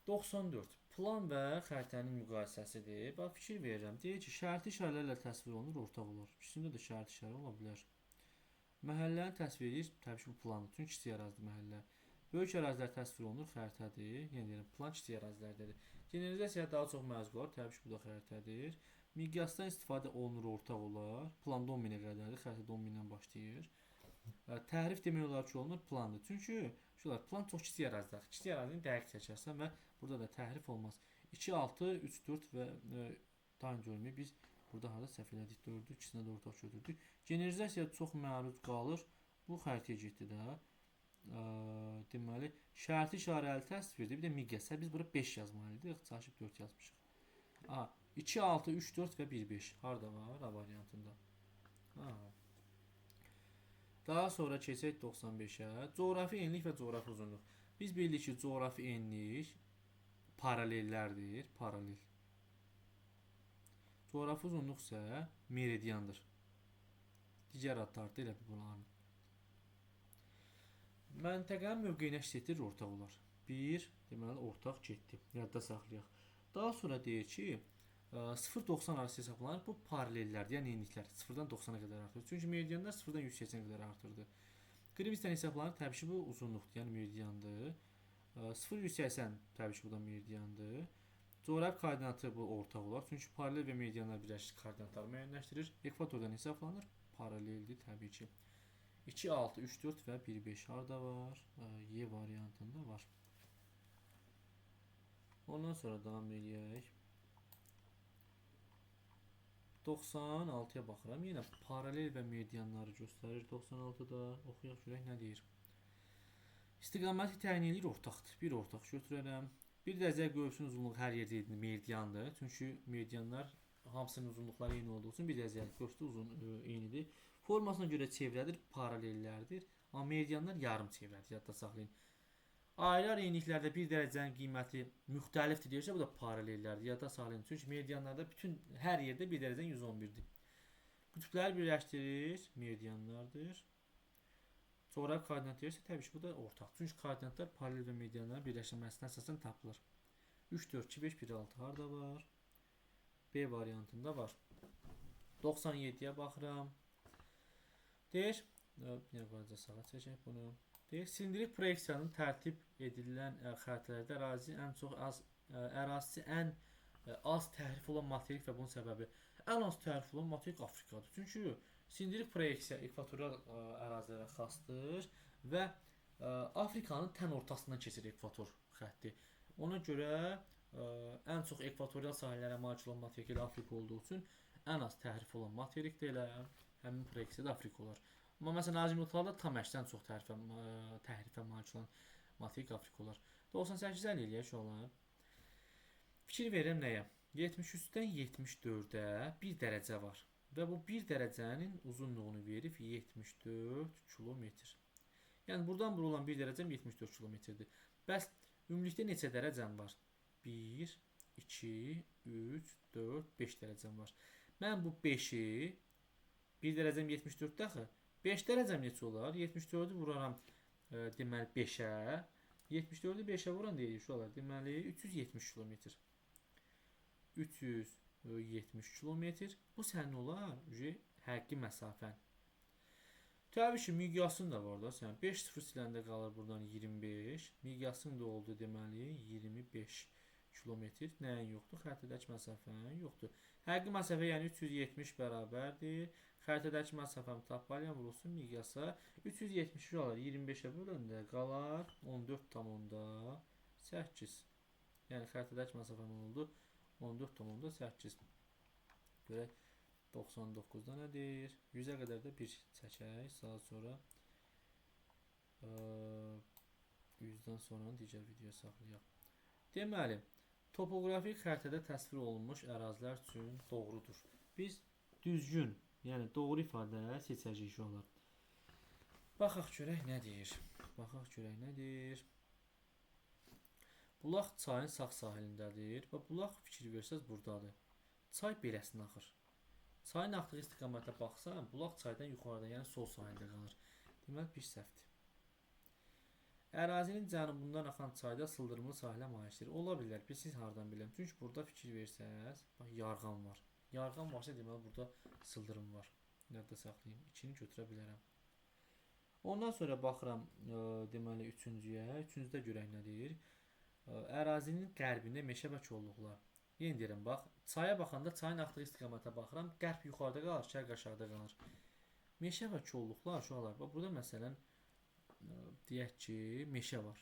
[SPEAKER 1] 94. Plan və xəritənin müqayisəsidir. Bax, fikir verirəm. Deyir ki, şərti işarələrlə təsvir olunur, ortaq olur. İkisində də şərti işarə ola bilər. Məhəlləni təsvir edir. Təbii ki, bu plandır. Çünki kiçik ərazidir məhəllə. Böyük ərazilər təsvir olunur, xəritədir. Yenə deyirəm, plan kiçik ərazilərdədir. Generalizasiyaya daha çox məruz qalır. Təbii ki, bu da xəritədir. Miqyasdan istifadə olunur, ortaq olar. Planda 10.000-ə qədərdir, xəritədə 10.000-dən başlayır. Tərif demək olar ki, olunur, plandır. Çünki şular, plan çox kiçik ərazidir. Kiçik ərazini dəqiq çəkərsən və burada da təhrif olmaz. 2, 6, 3, 4 və daha görməyik. Biz burada harada səhv elədik? 4-ü, ikisinə də ortaq götürdük. Generalizasiyaya çox məruz qalır. Bu xəritəyə getdi də. Deməli, şərti işarəli təsvirdir. Bir də miqyas. Biz bura 5 yazmalıydıq. Çaşıb 4 yazmışıq. Aha, 2, 6, 3, 4 və 1, 5. Harada var? A variantında. Aha. Daha sonra keçək 95-ə. Coğrafi enlik və coğrafi uzunluq. Biz bilirik ki, coğrafi enlik paralellərdir. Paralel. Coğrafi uzunluq isə meridiandır. Digər adlardır elə bunların. Məntəqənin mövqeyini əks etdirir, ortaq olar. 1, deməli, ortaq getdi. Yadda saxlayaq. Daha sonra deyir ki, 0,90 arası hesablanır. Bu paralellərdir, yəni enliklər. 0-dan 90-a qədər artır. Çünki meridianlar 0-dan 180-ə qədər artırdı. Qrivistdən hesablanır. Təbii ki, bu uzunluqdur, yəni meridiandır. 0,180 təbii ki, bu da meridiandır. Coğrafi koordinatı bu ortaq olar. Çünki paralel və meridianlar birləşir, koordinatları müəyyənləşdirir. Ekvatordan hesablanır. Paraleldir təbii ki. 2, 6, 3, 4 və 1, 5 harada var? Y variantında var. Ondan sonra davam eləyək. 96-ya baxıram. Yenə paralel və meridianları göstərir. 96-da oxuyaq görək nə deyir. İstiqaməti təyin eləyir, ortaqdır. Bir ortaq götürərəm. Bir dərəcə qövsün uzunluğu hər yerdə meridiandır. Çünki meridianlar hamısının uzunluqları eyni olduğu üçün bir dərəcə qövsdə uzun eynidir. Formasına görə çevrədir, paralellərdir. Amma meridianlar yarım çevrədir, yadda saxlayın. Ayrı-ayrı enliklərdə bir dərəcənin qiyməti müxtəlifdir deyirsə, bu da paralellərdir, yadda saxlayın. Çünki meridianlarda bütün hər yerdə bir dərəcənin 111-dir. Qütbləri birləşdirir, meridianlardır. Coğrafi koordinat deyirsə, təbii ki, bu da ortaq. Çünki koordinatlar paralel və meridianların birləşməsinə əsasən tapılır. 3, 4, 2, 5, 1, 6 harada var? B variantında var. 97-yə baxıram. Deyir, bir balaca sağa çəkək bunu. Deyir, silindrik proyeksiyanın tərtib edilən xəritələrdə ərazi ən çox az ərazisi ən az təhrif olan materik və bunun səbəbi. Ən az təhrif olan materik Afrikadır. Çünki silindrik proyeksiya ekvatorial ərazilərə xasdır və Afrikanın tən ortasından keçir ekvator xətti. Ona görə ən çox ekvatorial sahillərə malik olan materik elə Afrika olduğu üçün ən az təhrif olan materik də elə həmin proyeksiyada Afrika olar. Amma məsələn azimutalda tam əksən çox təhrifə malik olan materik Afrika olar. 98 əl eləyək uşaqlar. Fikir verirəm nəyə? 73-dən 74-ə 1 dərəcə var. Və bu 1 dərəcənin uzunluğunu verib 74 kilometr. Yəni buradan bura olan 1 dərəcəm 74 kilometrdir. Bəs ümumilikdə neçə dərəcəm var? 1, 2, 3, 4, 5 dərəcəm var. Mən bu 5-i 1 dərəcəm 74-də axı. 5 dərəcəm neçə olar? 74-ü vuraram deməli 5-ə. 74-ü 5-ə vuran deyirik uşaqlar. Deməli 370 kilometr. 370 kilometr. Bu sənin olar həqiqi məsafən. Təbii ki, miqyasın da var da sən. 5 0 siləndə qalır buradan 25. Miqyasın da oldu deməli 25 kilometr. Nəyin yoxdur? Xəritədəki məsafən yoxdur. Həqiqi məsafə yəni 370 bərabərdir. Xəritədəki məsafəm tapmalıyam vurulsun miqyasa. 370 alır 25-ə böləndə qalar 14,8. Yəni xəritədəki məsafəm oldu 14,8. Görək 99-da nə deyir? 100-ə qədər də 1 çəkək. Daha sonra 100-dən sonra digər videoya saxlayaq. Deməli, topoqrafik xəritədə təsvir olunmuş ərazilər üçün doğrudur. Biz düzgün, yəni doğru ifadə seçəcəyik uşaqlar. Baxaq görək nə deyir. Baxaq görək nə deyir. Bulaq çayın sağ sahilindədir və bulaq fikir versəz buradadır. Çay beləsinə axır. Çayın axdığı istiqamətə baxsan, bulaq çaydan yuxarıda, yəni sol sahildə qalır. Deməli, bir səhvdir. Ərazinin cənubundan axan çayda sıldırımlı sahilə malikdir. Ola bilər, biz siz hardan biləm? Çünki burada fikir versəz, bax, yarğan var. Yarğan varsa, deməli, burada sıldırım var. Yadda saxlayayım. 2-ni götürə bilərəm. Ondan sonra baxıram, deməli, 3-cüyə. 3-cüdə görək nə deyir. Ərazinin qərbində meşə və kolluqlar. Yenə deyirəm, bax, çaya baxanda çayın axdığı istiqamətə baxıram. Qərb yuxarıda qalır, şərq aşağıda qalır. Meşə və kolluqlar, uşaqlar, bax, burada məsələn, deyək ki, meşə var.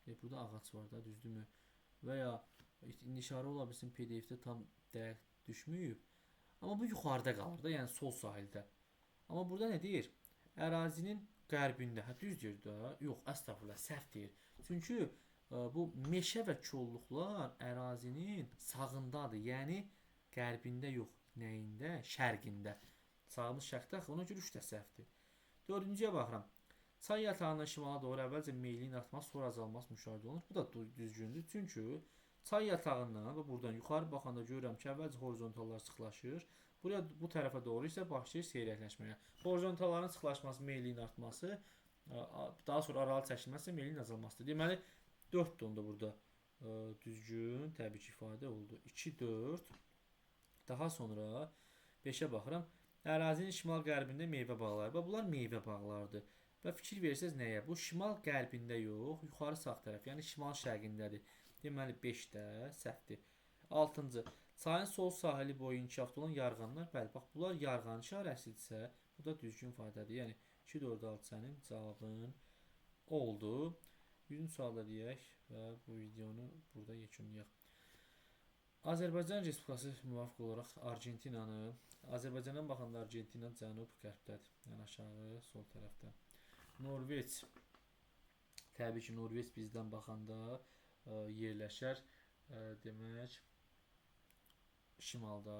[SPEAKER 1] Burada ağac var da, düzdürmü? Və ya nişarə ola bilsin, PDF-də tam dəqiq düşməyib. Amma bu yuxarıda qalır da, yəni sol sahildə. Amma burada nə deyir? Ərazinin qərbində, hə, düz deyir də, yox, əstəğfurullah, səhv deyir. Çünki bu meşə və kolluqlar ərazinin sağındadır, yəni qərbində yox, nəyində? Şərqində. Sağımız şərqdə, ona görə 3 də səhvdir. 4-cüyə baxıram. Çay yatağından şimala doğru əvvəlcə meylin artması, sonra azalması müşahidə olunur. Bu da düzgündür. Çünki çay yatağından və buradan yuxarı baxanda görürəm ki, əvvəlcə horizontallar sıxlaşır. Buraya, bu tərəfə doğru isə başlayır seyrəkləşməyə. Horizontalların sıxlaşması, meylin artması, daha sonra aralı çəkilməsi, meylin azalmasıdır. Deməli, 4 də onda burada düzgün, təbii ki, ifadə oldu. 2, 4. Daha sonra 5-ə baxıram. Ərazinin şimal-qərbində meyvə bağları. Və bunlar meyvə bağlarıdır. Və fikir versəz nəyə? Bu şimal-qərbində yox, yuxarı sağ tərəf, yəni şimal-şərqindədir. Deməli, 5 də səhvdir. 6-cı. Çayın sol sahili boyu inkişafda olan yarğanlar. Bəli, bax, bunlar yarğan işarəsidirsə, bu da düzgün ifadədir. Yəni, 2, 4, 6 sənin cavabın oldu. 100-cü sualda deyək və bu videonu burada yekunlayaq. Azərbaycan Respublikası müvafiq olaraq Argentinanı, Azərbaycandan baxanda Argentina cənub-qərbdədir, yəni aşağı sol tərəfdə. Norveç, təbii ki, Norveç bizdən baxanda yerləşər, demək, şimalda.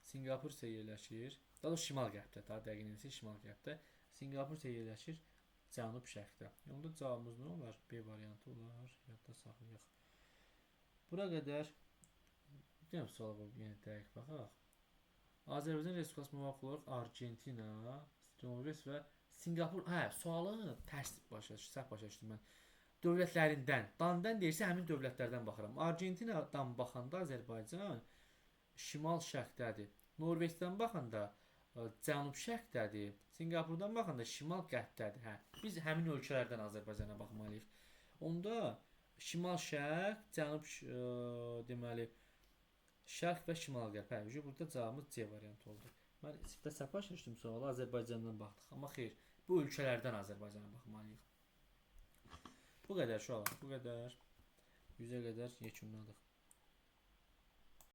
[SPEAKER 1] Sinqapur isə yerləşir, daha doğrusu şimal-qərbdə, daha dəqiq isə şimal-qərbdə. Sinqapur isə yerləşir cənub-şərqdə. Onda cavabımız nə olar? B variantı olar, yadda saxlayaq. Bura qədər, gəlin suala yenə dəqiq baxaq. Azərbaycan Respublikası müvafiq olaraq Argentina, Norveç və Sinqapur, hə, sualı tərs başa düşdüm, səhv başa düşdüm mən. Dövlətlərindən, dandan deyirsə həmin dövlətlərdən baxıram. Argentinadan baxanda Azərbaycan şimal-şərqdədir. Norveçdən baxanda cənub-şərqdədir. Sinqapurdan baxanda şimal-qərbdədir. Hə, biz həmin ölkələrdən Azərbaycana baxmalıyıq. Onda şimal-şərq, cənub deməli şərq və şimal-qərb. Hə, burada cavabımız C variantı oldu. Mən sifdə səhv başa düşdüm suala, Azərbaycandan baxdıq. Amma xeyr, bu ölkələrdən Azərbaycana baxmalıyıq. Bu qədər uşaqlar, bu qədər. 100-ə qədər yekunladıq.